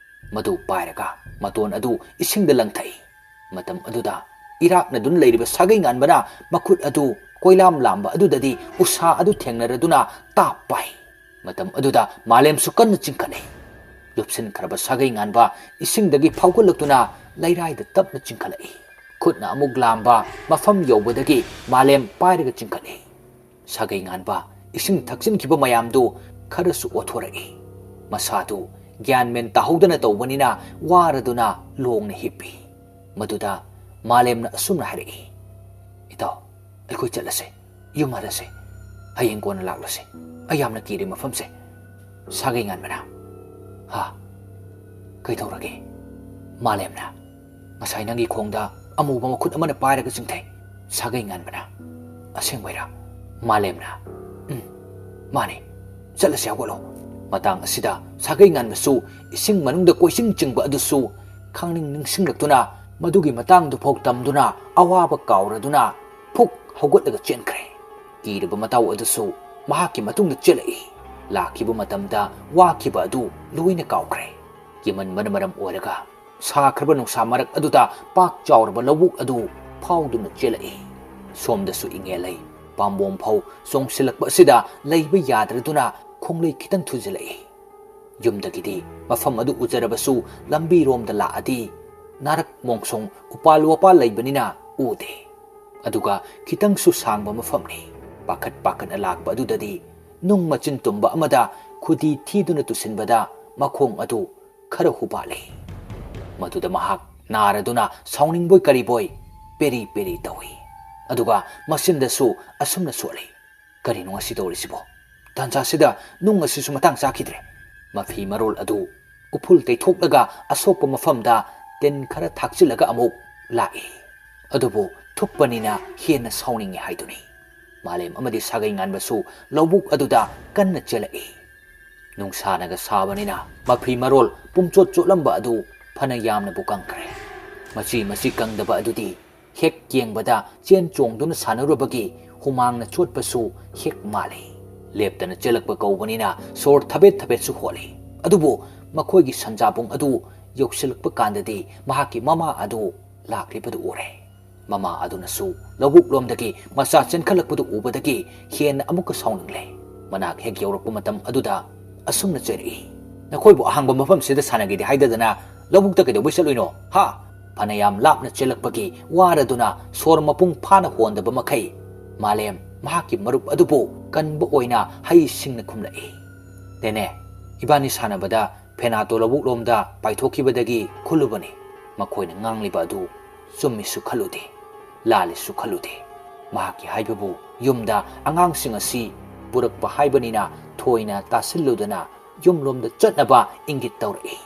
ꯃꯗꯨ ꯄꯥꯏꯔꯒ ꯃꯇꯣꯟ ꯑꯗꯨ ꯏꯁꯤꯡꯗ ꯂꯪꯊꯩ꯫ ꯃꯇꯝ ꯑꯗꯨꯗ ꯏꯔꯥꯛꯅꯗꯨꯅ ꯂꯩꯔꯤꯕ ꯁꯥꯒꯩ ꯉꯥꯟꯕꯅ ꯃꯈꯨꯠ ꯑꯗꯨ ꯀꯣꯏꯂꯥꯝ ꯂꯥꯝꯕ ꯑꯗꯨꯗꯗꯤ ꯎꯁꯥ ꯑꯗꯨ ꯊꯦꯡꯅꯔꯗꯨꯅ ꯇꯥꯞ ꯄꯥꯏ꯫ ꯃꯇꯝ ꯑꯗꯨꯗ ꯃꯥꯂꯦꯝꯁꯨ ꯀꯟꯅ ꯆꯤꯡꯈꯠꯂꯤ꯫ ꯂꯨꯞꯁꯤꯟꯈ꯭ꯔꯕ ꯁꯥꯒꯩ ꯉꯥꯟꯕ ꯏꯁꯤꯡꯗꯒꯤ ꯐꯥꯎꯒꯠꯂꯛꯇꯨꯅ ꯂꯩꯔꯥꯏꯗ ꯇꯞꯅ ꯆꯤꯡꯈꯠꯂꯛꯏ꯫ ꯈꯨꯠꯅ ꯑꯃꯨꯛ ꯂꯥꯝꯕ ꯃꯐꯝ ꯌꯧꯕꯗꯒꯤ ꯃꯥꯂꯦꯝ ꯄꯥꯏꯔꯒ ꯆꯤꯡꯈꯠꯂꯤ꯫ ꯁꯥꯒꯩ ꯉꯥꯟꯕ ꯏꯁꯤꯡ ꯊꯛꯆꯤꯟꯈꯤꯕ ꯃꯌꯥꯝꯗꯨ ꯈꯔꯁꯨ ꯑꯣꯊꯣꯔꯛꯏ꯫ ꯃꯁꯥꯗꯨ ꯒ꯭ꯌꯥꯟ ꯃꯦꯟ ꯇꯥꯍꯧꯗꯅ ꯇꯧꯕꯅꯤꯅ ꯋꯥꯔꯗꯨꯅ ꯂꯣꯡꯅ ꯍꯤꯞꯄꯤ꯫ ꯃꯗꯨꯗ ꯃꯥꯂꯦꯝꯅ ꯑꯁꯨꯝꯅ ꯍꯥꯏꯔꯛꯏ, "ꯏꯇꯥꯎ, ꯑꯩꯈꯣꯏ ꯆꯠꯂꯁꯦ, ꯌꯨꯝ ꯍꯜꯂꯁꯦ, ꯍꯌꯦꯡ ꯀꯣꯟꯅ ꯂꯥꯛꯂꯁꯦ꯫ ꯑꯩ ꯌꯥꯝꯅ ꯀꯤꯔꯦ ꯃꯐꯝꯁꯦ꯫" ꯁꯥꯒꯩ ꯉꯥꯟꯕꯅ, "ꯍꯥ? ꯀꯩꯗꯧꯔꯒꯦ?" ꯃꯥꯂꯦꯝꯅ, "ꯉꯁꯥꯏ ꯅꯪꯒꯤ ꯈꯣꯡꯗ ꯑꯃꯨꯕ ꯃꯈꯨꯠ ꯑꯃꯅ ꯄꯥꯏꯔꯒ ꯆꯤꯡꯊꯩ꯫" ꯁꯥꯒꯩ ꯉꯥꯟꯕꯅ, "ꯑꯁꯦꯡꯕꯩꯔꯥ?" ꯃꯥꯂꯦꯝꯅ, "ꯎꯝ, ꯃꯥꯅꯦ, ꯆꯠꯂꯁꯤ, ꯍꯧꯒꯠꯂꯣ꯫" ꯃꯇꯥꯡ ꯑꯁꯤꯗ ꯁꯥꯒꯩ ꯉꯥꯟꯕꯁꯨ ꯏꯁꯤꯡ ꯃꯅꯨꯡꯗ ꯀꯣꯏꯆꯤꯡ ꯆꯤꯡꯕ ꯑꯗꯨꯁꯨ ꯈꯪꯅꯤꯡ ꯅꯤꯡꯁꯤꯡꯂꯛꯇꯨꯅ ꯃꯗꯨꯒꯤ ꯃꯇꯥꯡꯗꯨꯐꯥꯎ ꯇꯝꯗꯨꯅ ꯑꯋꯥꯕ ꯀꯥꯎꯔꯗꯨꯅ ꯐꯨꯛ ꯍꯧꯒꯠꯂꯒ ꯆꯦꯟꯈ꯭ꯔꯦ꯫ ꯀꯤꯔꯕ ꯃꯇꯥꯎ ꯑꯗꯨꯁꯨ ꯃꯍꯥꯛꯀꯤ ꯃꯇꯨꯡꯗ ꯆꯦꯜꯂꯛꯏ꯫ ꯂꯥꯛꯈꯤꯕ ꯃꯇꯝꯗ ꯋꯥꯈꯤꯕ ꯑꯗꯨ ꯂꯣꯏꯅ ꯀꯥꯎꯈ꯭ꯔꯦ꯫ ꯀꯤꯃꯟꯕꯅ ꯃꯔꯝ ꯑꯣꯏꯔꯒ ꯁꯥꯈ꯭ꯔꯕ ꯅꯨꯡꯁꯥ ꯃꯔꯛ ꯑꯗꯨꯗ ꯄꯥꯛ ꯆꯥꯎꯔꯕ ꯂꯧꯕꯨꯛ ꯑꯗꯨ ꯐꯥꯎꯗꯨꯅ ꯆꯦꯜꯂꯛꯏ꯫ ꯁꯣꯝꯗꯁꯨ ꯏꯉꯦꯜ ꯂꯩ, ꯄꯥꯝꯕꯣꯝ ꯐꯧ ꯆꯣꯡꯁꯤꯜꯂꯛꯄ ꯑꯁꯤꯗ ꯂꯩꯕ ꯌꯥꯗ꯭ꯔꯗꯨꯅ ꯈꯣꯡꯂꯩ ꯈꯤꯇꯪ ꯊꯨꯖꯤꯜꯂꯛꯏ꯫ ꯌꯨꯝꯗꯒꯤꯗꯤ ꯃꯐꯝ ꯑꯗꯨ ꯎꯖꯔꯕꯁꯨ ꯂꯝꯕꯤꯔꯣꯝꯗ ꯂꯥꯛꯑꯗꯤ ꯅꯥꯔꯛ ꯃꯣꯡꯁꯣꯡ ꯎꯄꯥꯜ ꯋꯥꯄꯥꯜ ꯂꯩꯕꯅꯤꯅ ꯎꯗꯦ꯫ ꯑꯗꯨꯒ ꯈꯤꯇꯪꯁꯨ ꯁꯥꯡꯕ ꯃꯐꯝꯅꯤ꯫ ꯄꯥꯈꯠ ꯄꯥꯈꯠꯅ ꯂꯥꯛꯄ ꯑꯗꯨꯗꯗꯤ ꯅꯨꯡ ꯃꯆꯤꯟ ꯇꯨꯝꯕ ꯑꯃꯗ ꯈꯨꯗꯤ ꯊꯤꯗꯨꯅ ꯇꯨꯁꯤꯟꯕꯗ ꯃꯈꯣꯡ ꯑꯗꯨ ꯈꯔ ꯍꯨꯕꯥꯠꯂꯤ꯫ ꯃꯗꯨꯗ ꯃꯍꯥꯛ ꯅꯥꯔꯗꯨꯅ ꯁꯥꯎꯅꯤꯡꯕꯣꯏ ꯀꯔꯤꯕꯣꯏ ꯄꯦꯔꯤ ꯄꯦꯔꯤ ꯇꯧꯏ꯫ ꯑꯗꯨꯒ ꯃꯆꯤꯟꯗꯁꯨ ꯑꯁꯨꯝꯅ ꯁꯣꯜꯂꯤ, "ꯀꯔꯤꯅꯣ ꯉꯁꯤ ꯇꯧꯔꯤꯁꯤꯕꯣ? ꯇꯥꯟꯖꯥꯁꯤꯗ ꯅꯨꯡ ꯑꯁꯤꯁꯨ ꯃꯇꯥꯡ ꯆꯥꯈꯤꯗ꯭ꯔꯦ꯫" ꯃꯐꯤ ꯃꯔꯣꯜ ꯑꯗꯨ ꯎꯐꯨꯜ ꯇꯩꯊꯣꯛꯂꯒ ꯑꯁꯣꯛꯄ ꯃꯐꯝꯗ ꯇꯤꯟ ꯈꯔ ꯊꯥꯛꯆꯤꯜꯂꯒ ꯑꯃꯨꯛ ꯂꯥꯛꯏ꯫ ꯑꯗꯨꯕꯨ ꯊꯨꯞꯄꯅꯤꯅ ꯍꯦꯟꯅ ꯁꯥꯎꯅꯤꯡꯉꯤ ꯍꯥꯏꯗꯨꯅꯤ꯫ ꯃꯥꯂꯦꯝ ꯑꯃꯗꯤ ꯁꯥꯒꯩ ꯉꯥꯟꯕꯁꯨ ꯂꯧꯕꯨꯛ ꯑꯗꯨꯗ ꯀꯟꯅ ꯆꯦꯜꯂꯛꯏ꯫ ꯅꯨꯡꯁꯥꯅꯒ ꯁꯥꯕꯅꯤꯅ ꯃꯐꯤ ꯃꯔꯣꯜ ꯄꯨꯝꯆꯣꯠ ꯆꯣꯠꯂꯝꯕ ꯑꯗꯨ ꯐꯅ ꯌꯥꯝꯅꯕꯨ ꯀꯪꯈ꯭ꯔꯦ꯫ ꯃꯆꯤ ꯃꯆꯤ ꯀꯪꯗꯕ ꯑꯗꯨꯗꯤ ꯍꯦꯛ ꯌꯦꯡꯕꯗ ꯆꯦꯟ ꯆꯣꯡꯗꯨꯅ ꯁꯥꯟꯅꯔꯨꯕꯒꯤ ꯍꯨꯃꯥꯡꯅ ꯆꯣꯠꯄꯁꯨ ꯍꯦꯛ ꯃꯥꯜꯂꯤ꯫ ꯂꯦꯞꯇꯅ ꯆꯦꯜꯂꯛꯄ ꯀꯧꯕꯅꯤꯅ ꯁꯣꯔ ꯊꯕꯦꯠ ꯊꯕꯦꯠꯁꯨ ꯍꯣꯜꯂꯤ꯫ ꯑꯗꯨꯕꯨ ꯃꯈꯣꯏꯒꯤ ꯁꯟꯖꯥꯕꯨꯡ ꯑꯗꯨ ꯌꯧꯁꯤꯜꯂꯛꯄ ꯀꯥꯟꯗꯗꯤ ꯃꯍꯥꯛꯀꯤ ꯃꯃꯥ ꯑꯗꯨ ꯂꯥꯛꯂꯤꯕꯗꯨ ꯎꯔꯦ꯫ ꯃꯃꯥ ꯑꯗꯨꯅꯁꯨ ꯂꯧꯕꯨꯛꯂꯣꯝꯗꯒꯤ ꯃꯆꯥ ꯆꯦꯟꯈꯠꯂꯛꯄꯗꯨ ꯎꯕꯗꯒꯤ ꯍꯦꯟꯅ ꯑꯃꯨꯛꯀ ꯁꯥꯎꯅꯤꯡꯂꯦ꯫ ꯃꯅꯥꯛ ꯍꯦꯛ ꯌꯧꯔꯛꯄ ꯃꯇꯝ ꯑꯗꯨꯗ ꯑꯁꯨꯝꯅ ꯆꯩꯔꯛꯏ, "ꯅꯈꯣꯏꯕꯨ ꯑꯍꯥꯡꯕ ꯃꯐꯝꯁꯤꯗ ꯁꯥꯟꯅꯒꯦꯗꯤ ꯍꯥꯏꯗꯗꯅ ꯂꯧꯕꯨꯛꯇ ꯀꯩꯗꯧꯕꯩ ꯆꯠꯂꯨꯏꯅꯣ, ꯍꯥ?" ꯐꯅꯌꯥꯝ ꯂꯥꯞꯅ ꯆꯦꯜꯂꯛꯄꯒꯤ ꯋꯥꯔꯗꯨꯅ ꯁꯣꯔ ꯃꯄꯨꯡ ꯐꯥꯅ ꯍꯣꯟꯗꯕ ꯃꯈꯩ ꯃꯥꯂꯦꯝ ꯃꯍꯥꯛꯀꯤ ꯃꯔꯨꯞ ꯑꯗꯨꯕꯨ ꯀꯟꯕ ꯑꯣꯏꯅ ꯍꯩꯁꯤꯡꯅ ꯈꯨꯝꯂꯛꯏ꯫ "ꯅꯦꯅꯦ, ꯏꯕꯥꯅꯤ ꯁꯥꯟꯅꯕꯗ ꯐꯦꯅꯥꯇꯣ ꯂꯧꯕꯨꯛꯂꯣꯝꯗ ꯄꯥꯏꯊꯣꯛꯈꯤꯕꯗꯒꯤ ꯈꯨꯜꯂꯨꯕꯅꯤ꯫ ꯃꯈꯣꯏꯅ ꯉꯥꯡꯂꯤꯕ ꯑꯗꯨ ꯆꯨꯝꯃꯤꯁꯨ ꯈꯜꯂꯨꯗꯦ, ꯂꯥꯜꯂꯤꯁꯨ ꯈꯜꯂꯨꯗꯦ꯫ ꯃꯍꯥꯛꯀꯤ ꯍꯥꯏꯕꯕꯨ ꯌꯨꯝꯗ ꯑꯉꯥꯡꯁꯤꯡ ꯑꯁꯤ ꯄꯨꯔꯛꯄ ꯍꯥꯏꯕꯅꯤꯅ ꯊꯣꯏꯅ ꯇꯥꯁꯤꯜꯂꯨꯗꯅ ꯌꯨꯝꯂꯣꯝꯗ ꯆꯠꯅꯕ ꯏꯪꯒꯤꯠ ꯇꯧꯔꯛꯏ꯫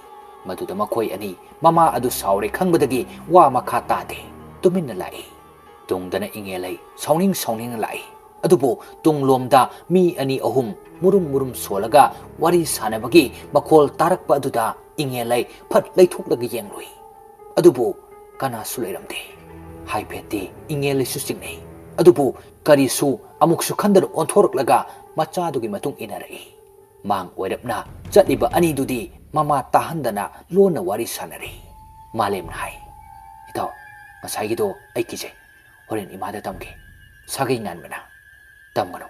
ꯃꯗꯨꯗ ꯃꯈꯣꯏ ꯑꯅꯤ ꯃꯃꯥ ꯑꯗꯨ ꯁꯥꯎꯔꯦ ꯈꯪꯕꯗꯒꯤ ꯋꯥ ꯃꯈꯥ ꯇꯥꯗꯦ, ꯇꯨꯃꯤꯟꯅ ꯂꯥꯛꯏ꯫ ꯇꯨꯡꯗꯅ ꯏꯉꯦꯜꯂꯩ ꯁꯥꯎꯅꯤꯡ ꯁꯥꯎꯅꯤꯡꯅ ꯂꯥꯛꯏ꯫ ꯑꯗꯨꯕꯨ ꯇꯨꯡꯂꯣꯝꯗ ꯃꯤ ꯑꯅꯤ ꯑꯍꯨꯝ ꯃꯨꯔꯨꯝ ꯃꯨꯔꯨꯝ ꯁꯣꯜꯂꯒ ꯋꯥꯔꯤ ꯁꯥꯟꯅꯕꯒꯤ ꯃꯈꯣꯜ ꯇꯥꯔꯛꯄ ꯑꯗꯨꯗ ꯏꯉꯦꯜꯂꯩ ꯐꯠ ꯂꯩꯊꯣꯛꯂꯒ ꯌꯦꯡꯂꯨꯏ꯫ ꯑꯗꯨꯕꯨ ꯀꯅꯥꯁꯨ ꯂꯩꯔꯝꯗꯦ꯫ ꯍꯥꯏꯐꯦꯠꯇꯤ ꯏꯉꯦꯜꯂꯩꯁꯨ ꯆꯤꯡꯅꯩ꯫ ꯑꯗꯨꯕꯨ ꯀꯔꯤꯁꯨ ꯑꯃꯨꯛꯁꯨ ꯈꯟꯗꯅ ꯑꯣꯟꯊꯣꯔꯛꯂꯒ ꯃꯆꯥꯗꯨꯒꯤ ꯃꯇꯨꯡ ꯏꯟꯅꯔꯛꯏ꯫ ꯃꯥꯡ ꯑꯣꯏꯔꯞꯅ ꯆꯠꯂꯤꯕ ꯑꯅꯤꯗꯨꯗꯤ ꯃꯃꯥ ꯇꯥꯍꯟꯗꯅ ꯂꯣꯟꯅ ꯋꯥꯔꯤ ꯁꯥꯟꯅꯔꯤ꯫ ꯃꯥꯂꯦꯝꯅ ꯍꯥꯏ, "ꯏꯇꯥꯎ, ꯉꯁꯥꯏꯒꯤꯗꯣ ꯑꯩ ꯀꯤꯖꯩ꯫ ꯍꯣꯔꯦꯟ ꯏꯃꯥꯗ ꯇꯝꯒꯦ꯫ ꯁꯥꯒꯩ ꯉꯥꯟꯕꯅ ꯇꯝꯒꯅꯨ꯫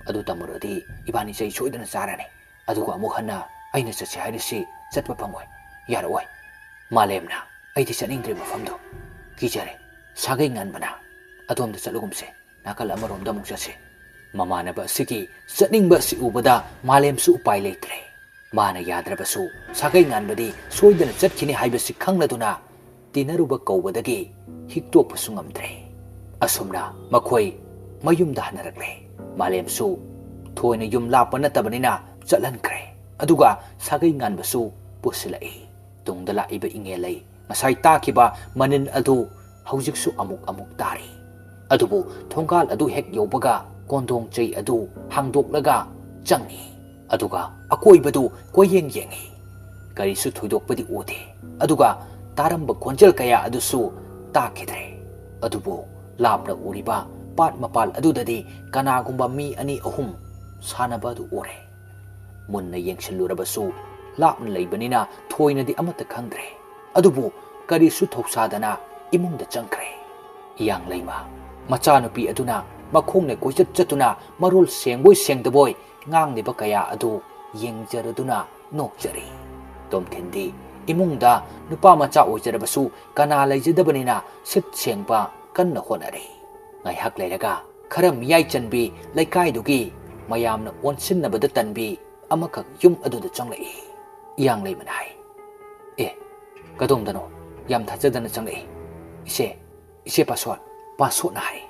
ꯑꯗꯨ ꯇꯝꯃꯨꯔꯗꯤ ꯏꯕꯥꯅꯤ ꯆꯩ ꯁꯣꯏꯗꯅ ꯆꯥꯔꯅꯤ꯫ ꯑꯗꯨꯒ ꯑꯃꯨꯛ ꯍꯟꯅ ꯑꯩꯅ ꯆꯠꯁꯦ ꯍꯥꯏꯔꯤꯁꯤ ꯆꯠꯄ ꯐꯪꯉꯣꯏ꯫ ꯌꯥꯔꯛꯑꯣꯏ꯫ ꯃꯥꯂꯦꯝꯅ, ꯑꯩꯗꯤ ꯆꯠꯅꯤꯡꯗ꯭ꯔꯦ ꯃꯐꯝꯗꯣ꯫ ꯀꯤꯖꯔꯦ꯫ ꯁꯥꯒꯩ ꯉꯥꯟꯕꯅ, ꯑꯗꯣꯝꯗ ꯆꯠꯂꯨꯒꯨꯝꯁꯦ꯫ ꯅꯥꯀꯜ ꯑꯃꯔꯣꯝꯗ ꯑꯃꯨꯛ ꯆꯠꯁꯦ꯫" ꯃꯃꯥꯟꯅꯕ ꯑꯁꯤꯒꯤ ꯆꯠꯅꯤꯡꯕ ꯑꯁꯤ ꯎꯕꯗ ꯃꯥꯂꯦꯝꯁꯨ ꯎꯄꯥꯏ ꯂꯩꯇ꯭ꯔꯦ꯫ ꯃꯥꯅ ꯌꯥꯗ꯭ꯔꯕꯁꯨ ꯁꯥꯒꯩ ꯉꯥꯟꯕꯗꯤ ꯁꯣꯏꯗꯅ ꯆꯠꯈꯤꯅꯤ ꯍꯥꯏꯕꯁꯤ ꯈꯪꯂꯗꯨꯅ ꯇꯤꯟꯅꯔꯨꯕ ꯀꯧꯕꯗꯒꯤ ꯍꯤꯛꯇꯣꯛꯄꯁꯨ ꯉꯝꯗ꯭ꯔꯦ꯫ ꯑꯁꯨꯝꯅ ꯃꯈꯣꯏ ꯃꯌꯨꯝꯗ ꯍꯟꯅꯔꯛꯂꯦ꯫ ꯃꯥꯂꯦꯝꯁꯨ ꯊꯣꯏꯅ ꯌꯨꯝ ꯂꯥꯞꯄ ꯅꯠꯇꯕꯅꯤꯅ ꯆꯠꯍꯟꯈ꯭ꯔꯦ꯫ ꯑꯗꯨꯒ ꯁꯥꯒꯩ ꯉꯥꯟꯕꯁꯨ ꯄꯨꯁꯤꯜꯂꯛꯏ꯫ ꯇꯨꯡꯗ ꯂꯥꯛꯏꯕ ꯏꯉꯦꯜꯂꯩ ꯉꯁꯥꯏ ꯇꯥꯈꯤꯕ ꯃꯅꯤꯟ ꯑꯗꯨ ꯍꯧꯖꯤꯛꯁꯨ ꯑꯃꯨꯛ ꯑꯃꯨꯛ ꯇꯥꯔꯤ꯫ ꯑꯗꯨꯕꯨ ꯊꯣꯡꯒꯥꯜ ꯑꯗꯨ ꯍꯦꯛ ꯌꯧꯕꯒ ꯀꯣꯟꯗꯣꯡ ꯆꯩ ꯑꯗꯨ ꯍꯥꯡꯗꯣꯛꯂꯒ ꯆꯪꯉꯤ꯫ ꯑꯗꯨꯒ ꯑꯀꯣꯏꯕꯗꯨ ꯀꯣꯏꯌꯦꯡ ꯌꯦꯡꯉꯤ꯫ ꯀꯔꯤꯁꯨ ꯊꯣꯏꯗꯣꯛꯄꯗꯤ ꯎꯗꯦ꯫ ꯑꯗꯨꯒ ꯇꯥꯔꯝꯕ ꯈꯣꯟꯖꯦꯜ ꯀꯌꯥ ꯑꯗꯨꯁꯨ ꯇꯥꯈꯤꯗ꯭ꯔꯦ꯫ ꯑꯗꯨꯕꯨ ꯂꯥꯞꯅ ꯎꯔꯤꯕ ꯄꯥꯠ ꯃꯄꯥꯜ ꯑꯗꯨꯗꯗꯤ ꯀꯅꯥꯒꯨꯝꯕ ꯃꯤ ꯑꯅꯤ ꯑꯍꯨꯝ ꯁꯥꯟꯅꯕ ꯑꯗꯨ ꯎꯔꯦ꯫ ꯃꯨꯟꯅ ꯌꯦꯡꯁꯤꯜꯂꯨꯔꯕꯁꯨ ꯂꯥꯞꯅ ꯂꯩꯕꯅꯤꯅ ꯊꯣꯏꯅꯗꯤ ꯑꯃꯠꯇ ꯈꯪꯗ꯭ꯔꯦ꯫ ꯑꯗꯨꯕꯨ ꯀꯔꯤꯁꯨ ꯊꯧꯁꯥꯗꯅ ꯏꯃꯨꯡꯗ ꯆꯪꯈ꯭ꯔꯦ꯫ ꯏꯌꯥꯡ ꯂꯩꯃ ꯃꯆꯥꯅꯨꯄꯤ ꯑꯗꯨꯅ ꯃꯈꯣꯡꯅ ꯀꯣꯏꯆꯠ ꯆꯠꯇꯨꯅ ꯃꯔꯣꯜ ꯁꯦꯡꯕꯣꯏ ꯁꯦꯡꯗꯕꯣꯏ ꯉꯥꯡꯂꯤꯕ ꯀꯌꯥ ꯑꯗꯨ ꯌꯦꯡꯖꯔꯗꯨꯅ ꯅꯣꯛꯆꯔꯤ꯫ ꯇꯣꯝꯊꯤꯟꯗꯤ ꯏꯃꯨꯡꯗ ꯅꯨꯄꯥ ꯃꯆꯥ ꯑꯣꯏꯖꯔꯕꯁꯨ ꯀꯅꯥ ꯂꯩꯖꯗꯕꯅꯤꯅ ꯁꯤꯠ ꯁꯦꯡꯕ ꯀꯟꯅ ꯍꯣꯠꯅꯔꯤ꯫ ꯉꯥꯏꯍꯥꯛ ꯂꯩꯔꯒ ꯈꯔ ꯃꯤꯌꯥꯏ ꯆꯟꯕꯤ ꯂꯩꯀꯥꯏꯗꯨꯒꯤ ꯃꯌꯥꯝꯅ ꯑꯣꯟꯁꯤꯟꯅꯕꯗ ꯇꯟꯕꯤ ꯑꯃꯈꯛ ꯌꯨꯝ ꯑꯗꯨꯗ ꯆꯪꯂꯛꯏ꯫ ꯏꯌꯥꯡꯂꯩꯃꯅ ꯍꯥꯏ, "ꯑꯦ, ꯀꯗꯣꯝꯗꯅꯣ? ꯌꯥꯝ ꯊꯥꯖꯗꯅ ꯆꯪꯂꯛꯏ꯫ ꯏꯆꯦ, ꯏꯆꯦ ꯄꯥꯁꯣꯠ꯫" ꯄꯥꯁꯣꯠꯅ ꯍꯥꯏ,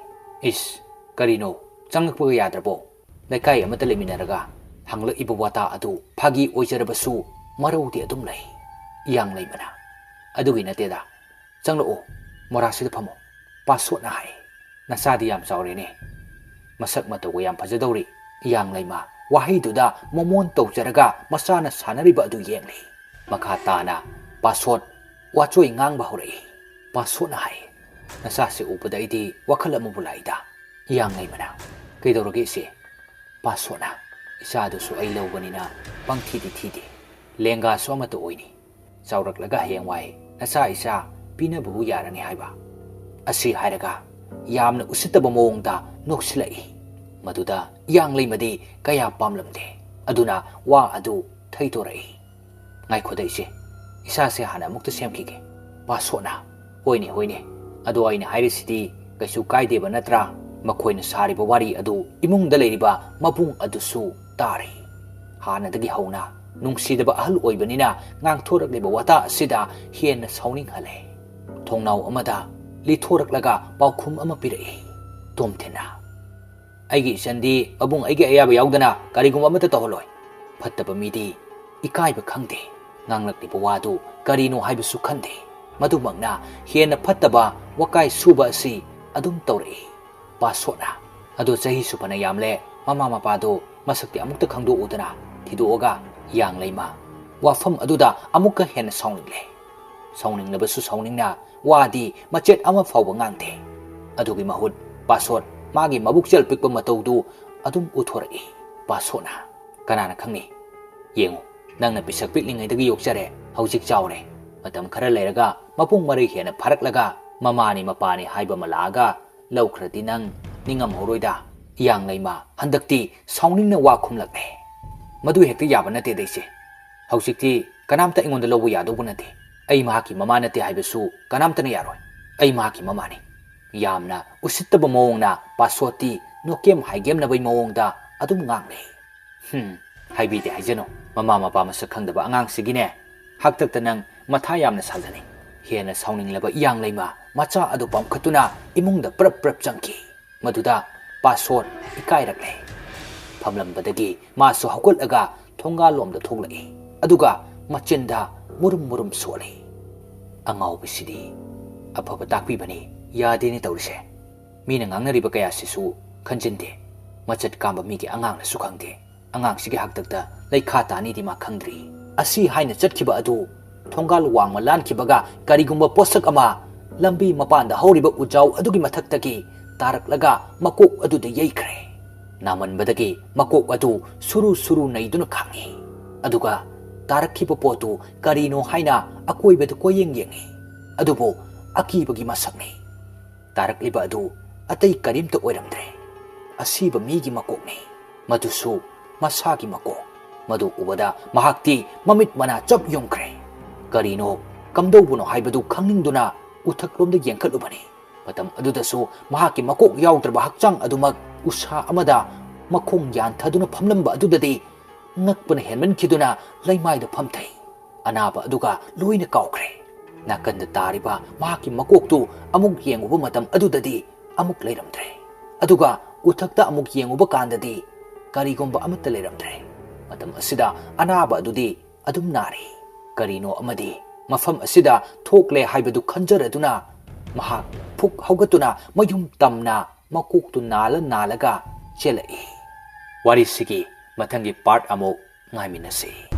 "ꯏꯁ, ꯀꯔꯤꯅꯣ? ꯆꯪꯂꯛꯄꯒ ꯌꯥꯗ꯭ꯔꯕꯣ? ꯂꯩꯀꯥꯏ ꯑꯃꯠꯇ ꯂꯩꯃꯤꯟꯅꯔꯒ ꯍꯪꯂꯛꯏꯕ ꯋꯥꯇꯥ ꯑꯗꯨ ꯐꯥꯒꯤ ꯑꯣꯏꯖꯔꯕꯁꯨ ꯃꯔꯧꯗꯤ ꯑꯗꯨꯝ ꯂꯩ꯫" ꯏꯌꯥꯡꯂꯩꯃꯅ, "ꯑꯗꯨꯒꯤ ꯅꯠꯇꯦꯗ, ꯆꯪꯂꯛꯑꯣ, ꯃꯣꯔꯥꯁꯤꯗ ꯐꯝꯃꯣ꯫" ꯄꯥꯁꯣꯠꯅ ꯍꯥꯏ, "ꯅꯆꯥꯗꯤ ꯌꯥꯝ ꯆꯥꯎꯔꯦꯅꯦ꯫" ꯃꯁꯛ ꯃꯇꯧꯒ ꯌꯥꯝ ꯐꯖꯗꯧꯔꯤ꯫ ꯏꯌꯥꯡꯂꯩꯃ ꯋꯥꯍꯩꯗꯨꯗ ꯃꯣꯃꯣꯟ ꯇꯧꯖꯔꯒ ꯃꯆꯥꯅ ꯁꯥꯟꯅꯔꯤꯕ ꯑꯗꯨ ꯌꯦꯡꯂꯤ꯫ ꯃꯈꯥ ꯇꯥꯅ ꯄꯥꯁꯣꯠ ꯋꯥꯆꯣꯏ ꯉꯥꯡꯕ ꯍꯧꯔꯛꯏ꯫ ꯄꯥꯁꯣꯠꯅ ꯍꯥꯏ, "ꯅꯆꯥꯁꯦ ꯎꯕꯗ ꯑꯩꯗꯤ ꯋꯥꯈꯜ ꯑꯃꯕꯨ ꯂꯥꯛꯏꯗ꯫" ꯏꯌꯥꯡꯂꯩꯃꯅ, "ꯀꯩꯗꯧꯔꯒꯦ ꯏꯆꯦ?" ꯄꯥꯁꯣꯠꯅ, "ꯏꯆꯥꯗꯨꯁꯨ ꯑꯩ ꯂꯧꯕꯅꯤꯅ ꯄꯪꯊꯤꯗꯤ ꯊꯤꯗꯦ꯫ ꯂꯦꯡꯒꯥꯁꯨ ꯑꯃꯠꯇ ꯑꯣꯏꯅꯤ꯫ ꯆꯥꯎꯔꯛꯂꯒ ꯍꯌꯦꯡꯋꯥꯏ ꯅꯆꯥ ꯏꯆꯥ ꯄꯤꯅꯕꯕꯨ ꯌꯥꯔꯅꯤ ꯍꯥꯏꯕ꯫" ꯑꯁꯤ ꯍꯥꯏꯔꯒ ꯌꯥꯝꯅ ꯎꯁꯤꯠꯇꯕ ꯃꯑꯣꯡꯗ ꯅꯣꯛꯁꯤꯜꯂꯛꯏ꯫ ꯃꯗꯨꯗ ꯏꯌꯥꯡꯂꯩꯃꯗꯤ ꯀꯌꯥ ꯄꯥꯝꯂꯝꯗꯦ꯫ ꯑꯗꯨꯅ ꯋꯥ ꯑꯗꯨ ꯊꯩꯗꯣꯔꯛꯏ꯫ "ꯉꯥꯏꯈꯣꯗ ꯏꯆꯦ, ꯏꯁꯥꯁꯦ ꯍꯥꯟꯅ ꯑꯃꯨꯛꯇ ꯁꯦꯝꯈꯤꯒꯦ꯫" ꯄꯥꯁꯣꯠꯅ, "ꯍꯣꯏꯅꯦ, ꯍꯣꯏꯅꯦ, ꯑꯗꯣ ꯑꯩꯅ ꯍꯥꯏꯔꯤꯁꯤꯗꯤ ꯀꯩꯁꯨ ꯀꯥꯏꯗꯦꯕ ꯅꯠꯇ꯭ꯔꯥ?" ꯃꯈꯣꯏꯅ ꯁꯥꯔꯤꯕ ꯋꯥꯔꯤ ꯑꯗꯨ ꯏꯃꯨꯡꯗ ꯂꯩꯔꯤꯕ ꯃꯕꯨꯡ ꯑꯗꯨꯁꯨ ꯇꯥꯔꯤ꯫ ꯍꯥꯟꯅꯗꯒꯤ ꯍꯧꯅ ꯅꯨꯡꯁꯤꯗꯕ ꯑꯍꯜ ꯑꯣꯏꯕꯅꯤꯅ ꯉꯥꯡꯊꯣꯔꯛꯂꯤꯕ ꯋꯥꯇꯥ ꯑꯁꯤꯗ ꯍꯦꯟꯅ ꯁꯥꯎꯅꯤꯡꯍꯜꯂꯦ꯫ ꯊꯣꯡꯅꯥꯎ ꯑꯃꯗ ꯂꯤꯊꯣꯔꯛꯂꯒ ꯄꯥꯎꯈꯨꯝ ꯑꯃ ꯄꯤꯔꯛꯏ꯫ ꯇꯣꯝꯊꯤꯟꯅ, "ꯑꯩꯒꯤ ꯏꯆꯟꯗꯤ ꯃꯕꯨꯡ ꯑꯩꯒꯤ ꯑꯌꯥꯕ ꯌꯥꯎꯗꯅ ꯀꯔꯤꯒꯨꯝꯕ ꯑꯃꯠꯇ ꯇꯧꯍꯜꯂꯣꯏ꯫ ꯐꯠꯇꯕ ꯃꯤꯗꯤ ꯏꯀꯥꯏꯕ ꯈꯪꯗꯦ꯫ ꯉꯥꯡꯂꯛꯂꯤꯕ ꯋꯥꯗꯨ ꯀꯔꯤꯅꯣ ꯍꯥꯏꯕꯁꯨ ꯈꯪꯗꯦ꯫ ꯃꯗꯨꯃꯛꯅ ꯍꯦꯟꯅ ꯐꯠꯇꯕ ꯋꯥꯀꯥꯏ ꯁꯨꯕ ꯑꯁꯤ ꯑꯗꯨꯝ ꯇꯧꯔꯛꯏ꯫" ꯄꯥꯁꯣꯠꯅ, "ꯑꯗꯣ ꯆꯍꯤꯁꯨ ꯐꯅ ꯌꯥꯝꯂꯦ, ꯃꯃꯥ ꯃꯄꯥꯗꯣ ꯃꯁꯛꯇꯤ ꯑꯃꯨꯛꯇ ꯈꯪꯗꯣꯛꯎꯗꯅ", ꯊꯤꯗꯣꯛꯑꯒ ꯏꯌꯥꯡꯂꯩꯃ ꯋꯥꯐꯝ ꯑꯗꯨꯗ ꯑꯃꯨꯛꯀ ꯍꯦꯟꯅ ꯁꯥꯎꯅꯤꯡꯂꯦ꯫ ꯁꯥꯎꯅꯤꯡꯂꯕꯁꯨ ꯁꯥꯎꯅꯤꯡꯅ ꯋꯥꯗꯤ ꯃꯆꯦꯠ ꯑꯃ ꯐꯥꯎꯕ ꯉꯥꯡꯗꯦ꯫ ꯑꯗꯨꯒꯤ ꯃꯍꯨꯠ ꯄꯥꯁꯣꯠ ꯃꯥꯒꯤ ꯃꯕꯨꯛꯆꯦꯜ ꯄꯤꯛꯄ ꯃꯇꯧꯗꯨ ꯑꯗꯨꯝ ꯎꯠꯊꯣꯔꯛꯏ꯫ ꯄꯥꯁꯣꯠꯅ, "ꯀꯅꯥꯅ ꯈꯪꯅꯤ? ꯌꯦꯡꯉꯨ, ꯅꯪꯅ ꯄꯤꯁꯛ ꯄꯤꯛꯂꯤꯉꯩꯗꯒꯤ ꯌꯣꯛꯆꯔꯦ, ꯍꯧꯖꯤꯛ ꯆꯥꯎꯔꯦ꯫ ꯃꯇꯝ ꯈꯔ ꯂꯩꯔꯒ ꯃꯄꯨꯡ ꯃꯔꯩ ꯍꯦꯟꯅ ꯐꯥꯔꯛꯂꯒ ꯃꯃꯥꯅꯤ ꯃꯄꯥꯅꯤ ꯍꯥꯏꯕ ꯑꯃ ꯂꯥꯛꯑꯒ ꯂꯧꯈ꯭ꯔꯗꯤ ꯅꯪ ꯅꯤꯡꯉꯝꯍꯧꯔꯣꯏꯗ꯫" ꯏꯌꯥꯡꯂꯩꯃ ꯍꯟꯗꯛꯇꯤ ꯁꯥꯎꯅꯤꯡꯅ ꯋꯥ ꯈꯨꯝꯂꯛꯂꯦ꯫ "ꯃꯗꯨ ꯍꯦꯛꯇ ꯌꯥꯕ ꯅꯠꯇꯦꯗ ꯏꯆꯦ꯫ "ꯍꯧꯖꯤꯛꯇꯤ ꯀꯅꯥꯝꯇ ꯑꯩꯉꯣꯟꯗ ꯂꯧꯕ ꯌꯥꯗꯧꯕ ꯅꯠꯇꯦ꯫ ꯑꯩ ꯃꯍꯥꯛꯀꯤ ꯃꯃꯥ ꯅꯠꯇꯦ ꯍꯥꯏꯕꯁꯨ ꯀꯅꯥꯝꯇꯅ ꯌꯥꯔꯣꯏ꯫ ꯑꯩ ꯃꯍꯥꯛꯀꯤ ꯃꯃꯥꯅꯤ꯫" ꯌꯥꯝꯅ ꯎꯁꯤꯠꯇꯕ ꯃꯑꯣꯡꯅ ꯄꯥꯁꯣꯠꯇꯤ ꯅꯣꯀꯦꯝ ꯍꯥꯏꯒꯦꯝꯅꯕꯩ ꯃꯑꯣꯡꯗ ꯑꯗꯨꯝ ꯉꯥꯡꯂꯦ꯫ "ꯍꯨꯝ, ꯍꯥꯏꯕꯤꯗꯦ ꯍꯥꯏꯖꯅꯨ꯫ ꯃꯃꯥ ꯃꯄꯥ ꯃꯁꯛ ꯈꯪꯗꯕ ꯑꯉꯥꯡꯁꯤꯒꯤꯅꯦ, ꯍꯥꯛꯇꯛꯇ ꯅꯪ ꯃꯊꯥ ꯌꯥꯝꯅ ꯁꯥꯖꯅꯤꯡ꯫" ꯍꯦꯟꯅ ꯁꯥꯎꯅꯤꯡꯂꯕ ꯏꯌꯥꯡ ꯂꯩꯃ ꯃꯆꯥ ꯑꯗꯨ ꯄꯥꯝꯈꯠꯇꯨꯅ ꯏꯃꯨꯡꯗ ꯄ꯭ꯔꯞ ꯄ꯭ꯔꯞ ꯆꯪꯈꯤ꯫ ꯃꯗꯨꯗ ꯄꯥꯁꯣꯠ ꯏꯀꯥꯏꯔꯛꯂꯦ꯫ ꯐꯝꯂꯝꯕꯗꯒꯤ ꯃꯥꯁꯨ ꯍꯧꯒꯠꯂꯒ ꯊꯣꯡꯒꯥꯜꯂꯣꯝꯗ ꯊꯣꯛꯂꯛꯏ꯫ ꯑꯗꯨꯒ ꯃꯆꯤꯟꯗ ꯃꯨꯔꯨꯝ ꯃꯨꯔꯨꯝ ꯁꯣꯜꯂꯤ꯫ "ꯑꯉꯥꯎꯕꯁꯤꯗꯤ ꯑꯐꯕ ꯇꯥꯛꯄꯤꯕꯅꯤ, ꯌꯥꯗꯦꯅꯦ ꯇꯧꯔꯤꯁꯦ꯫ ꯃꯤꯅ ꯉꯥꯡꯅꯔꯤꯕ ꯀꯌꯥꯁꯤꯁꯨ ꯈꯟꯖꯤꯟꯗꯦ꯫ ꯃꯆꯠ ꯀꯥꯝꯕ ꯃꯤꯒꯤ ꯑꯉꯥꯡꯅꯁꯨ ꯈꯪꯗꯦ꯫ ꯑꯉꯥꯡꯁꯤꯒꯤ ꯍꯥꯛꯇꯛꯇ ꯂꯩꯈꯥ ꯇꯥꯅꯤꯗꯤ ꯃꯥ ꯈꯪꯗ꯭ꯔꯤ꯫" ꯑꯁꯤ ꯍꯥꯏꯅ ꯆꯠꯈꯤꯕ ꯑꯗꯨ ꯊꯣꯡꯒꯥꯜ ꯋꯥꯡꯃ ꯂꯥꯟꯈꯤꯕꯒ ꯀꯔꯤꯒꯨꯝꯕ ꯄꯣꯠꯁꯛ ꯑꯃ ꯂꯝꯕꯤ ꯃꯄꯥꯟꯗ ꯍꯧꯔꯤꯕ ꯎꯖꯥꯎ ꯑꯗꯨꯒꯤ ꯃꯊꯛꯇꯒꯤ ꯇꯥꯔꯛꯂꯒ ꯃꯀꯣꯛ ꯑꯗꯨꯗ ꯌꯩꯈ꯭ꯔꯦ꯫ ꯅꯥꯃꯟꯕꯗꯒꯤ ꯃꯀꯣꯛ ꯑꯗꯨ ꯁꯨꯔꯨ ꯁꯨꯔꯨ ꯅꯩꯗꯨꯅ ꯈꯥꯡꯉꯤ꯫ ꯑꯗꯨꯒ ꯇꯥꯔꯛꯈꯤꯕ ꯄꯣꯠꯇꯨ ꯀꯔꯤꯅꯣ ꯍꯥꯏꯅ ꯑꯀꯣꯏꯕꯗ ꯀꯣꯏꯌꯦꯡ ꯌꯦꯡꯉꯤ꯫ ꯑꯗꯨꯕꯨ ꯑꯀꯤꯕꯒꯤ ꯃꯁꯛꯅꯤ꯫ ꯇꯥꯔꯛꯂꯤꯕ ꯑꯗꯨ ꯑꯇꯩ ꯀꯔꯤꯝꯇ ꯑꯣꯏꯔꯝꯗ꯭ꯔꯦ꯫ ꯑꯁꯤꯕ ꯃꯤꯒꯤ ꯃꯀꯣꯛꯅꯤ꯫ ꯃꯗꯨꯁꯨ ꯃꯁꯥꯒꯤ ꯃꯀꯣꯛ꯫ ꯃꯗꯨ ꯎꯕꯗ ꯃꯍꯥꯛꯇꯤ ꯃꯃꯤꯠ ꯃꯅꯥ ꯆꯞ ꯌꯨꯡꯈ꯭ꯔꯦ꯫ ꯀꯔꯤꯅꯣ, ꯀꯝꯗꯧꯕꯅꯣ ꯍꯥꯏꯕꯗꯨ ꯈꯪꯅꯤꯡꯗꯨꯅ ꯎꯊꯛꯂꯣꯝꯗ ꯌꯦꯡꯈꯠꯂꯨꯕꯅꯤ꯫ ꯃꯇꯝ ꯑꯗꯨꯗꯁꯨ ꯃꯍꯥꯛꯀꯤ ꯃꯀꯣꯛ ꯌꯥꯎꯗ꯭ꯔꯕ ꯍꯛꯆꯥꯡ ꯑꯗꯨꯃꯛ ꯎꯁꯥ ꯑꯃꯗ ꯃꯈꯣꯡ ꯌꯥꯟꯊꯗꯨꯅ ꯐꯝꯂꯝꯕ ꯑꯗꯨꯗꯗꯤ ꯉꯛꯄꯅ ꯍꯦꯟꯃꯟꯈꯤꯗꯨꯅ ꯂꯩꯃꯥꯏꯗ ꯐꯝꯊꯩ꯫ ꯑꯅꯥꯕ ꯑꯗꯨꯒ ꯂꯣꯏꯅ ꯀꯥꯎꯈ꯭ꯔꯦ꯫ ꯅꯥꯀꯟꯗ ꯇꯥꯔꯤꯕ ꯃꯍꯥꯛꯀꯤ ꯃꯀꯣꯛꯇꯨ ꯑꯃꯨꯛ ꯌꯦꯡꯉꯨꯕ ꯃꯇꯝ ꯑꯗꯨꯗꯗꯤ ꯑꯃꯨꯛ ꯂꯩꯔꯝꯗ꯭ꯔꯦ꯫ ꯑꯗꯨꯒ ꯎꯊꯛꯇ ꯑꯃꯨꯛ ꯌꯦꯡꯉꯨꯕ ꯀꯥꯟꯗꯗꯤ ꯀꯔꯤꯒꯨꯝꯕ ꯑꯃꯠꯇ ꯂꯩꯔꯝꯗ꯭ꯔꯦ꯫ ꯃꯇꯝ ꯑꯁꯤꯗ ꯑꯅꯥꯕ ꯑꯗꯨꯗꯤ ꯑꯗꯨꯝ ꯅꯥꯔꯤ꯫ ꯀꯔꯤꯅꯣ ꯑꯃꯗꯤ ꯃꯐꯝ ꯑꯁꯤꯗ ꯊꯣꯛꯂꯦ ꯍꯥꯏꯕꯗꯨ ꯈꯟꯖꯔꯗꯨꯅ ꯃꯍꯥꯛ ꯐꯨꯛ ꯍꯧꯒꯠꯇꯨꯅ ꯃꯌꯨꯝ ꯇꯝꯅ ꯃꯀꯣꯛꯇꯨ ꯅꯥꯜꯂ ꯅꯥꯜꯂꯒ ꯆꯦꯜꯂꯛꯏ꯫ ꯋꯥꯔꯤꯁꯤꯒꯤ ꯃꯊꯪꯒꯤ part ꯑꯃꯨꯛ ꯉꯥꯏꯃꯤꯟꯅꯁꯤ꯫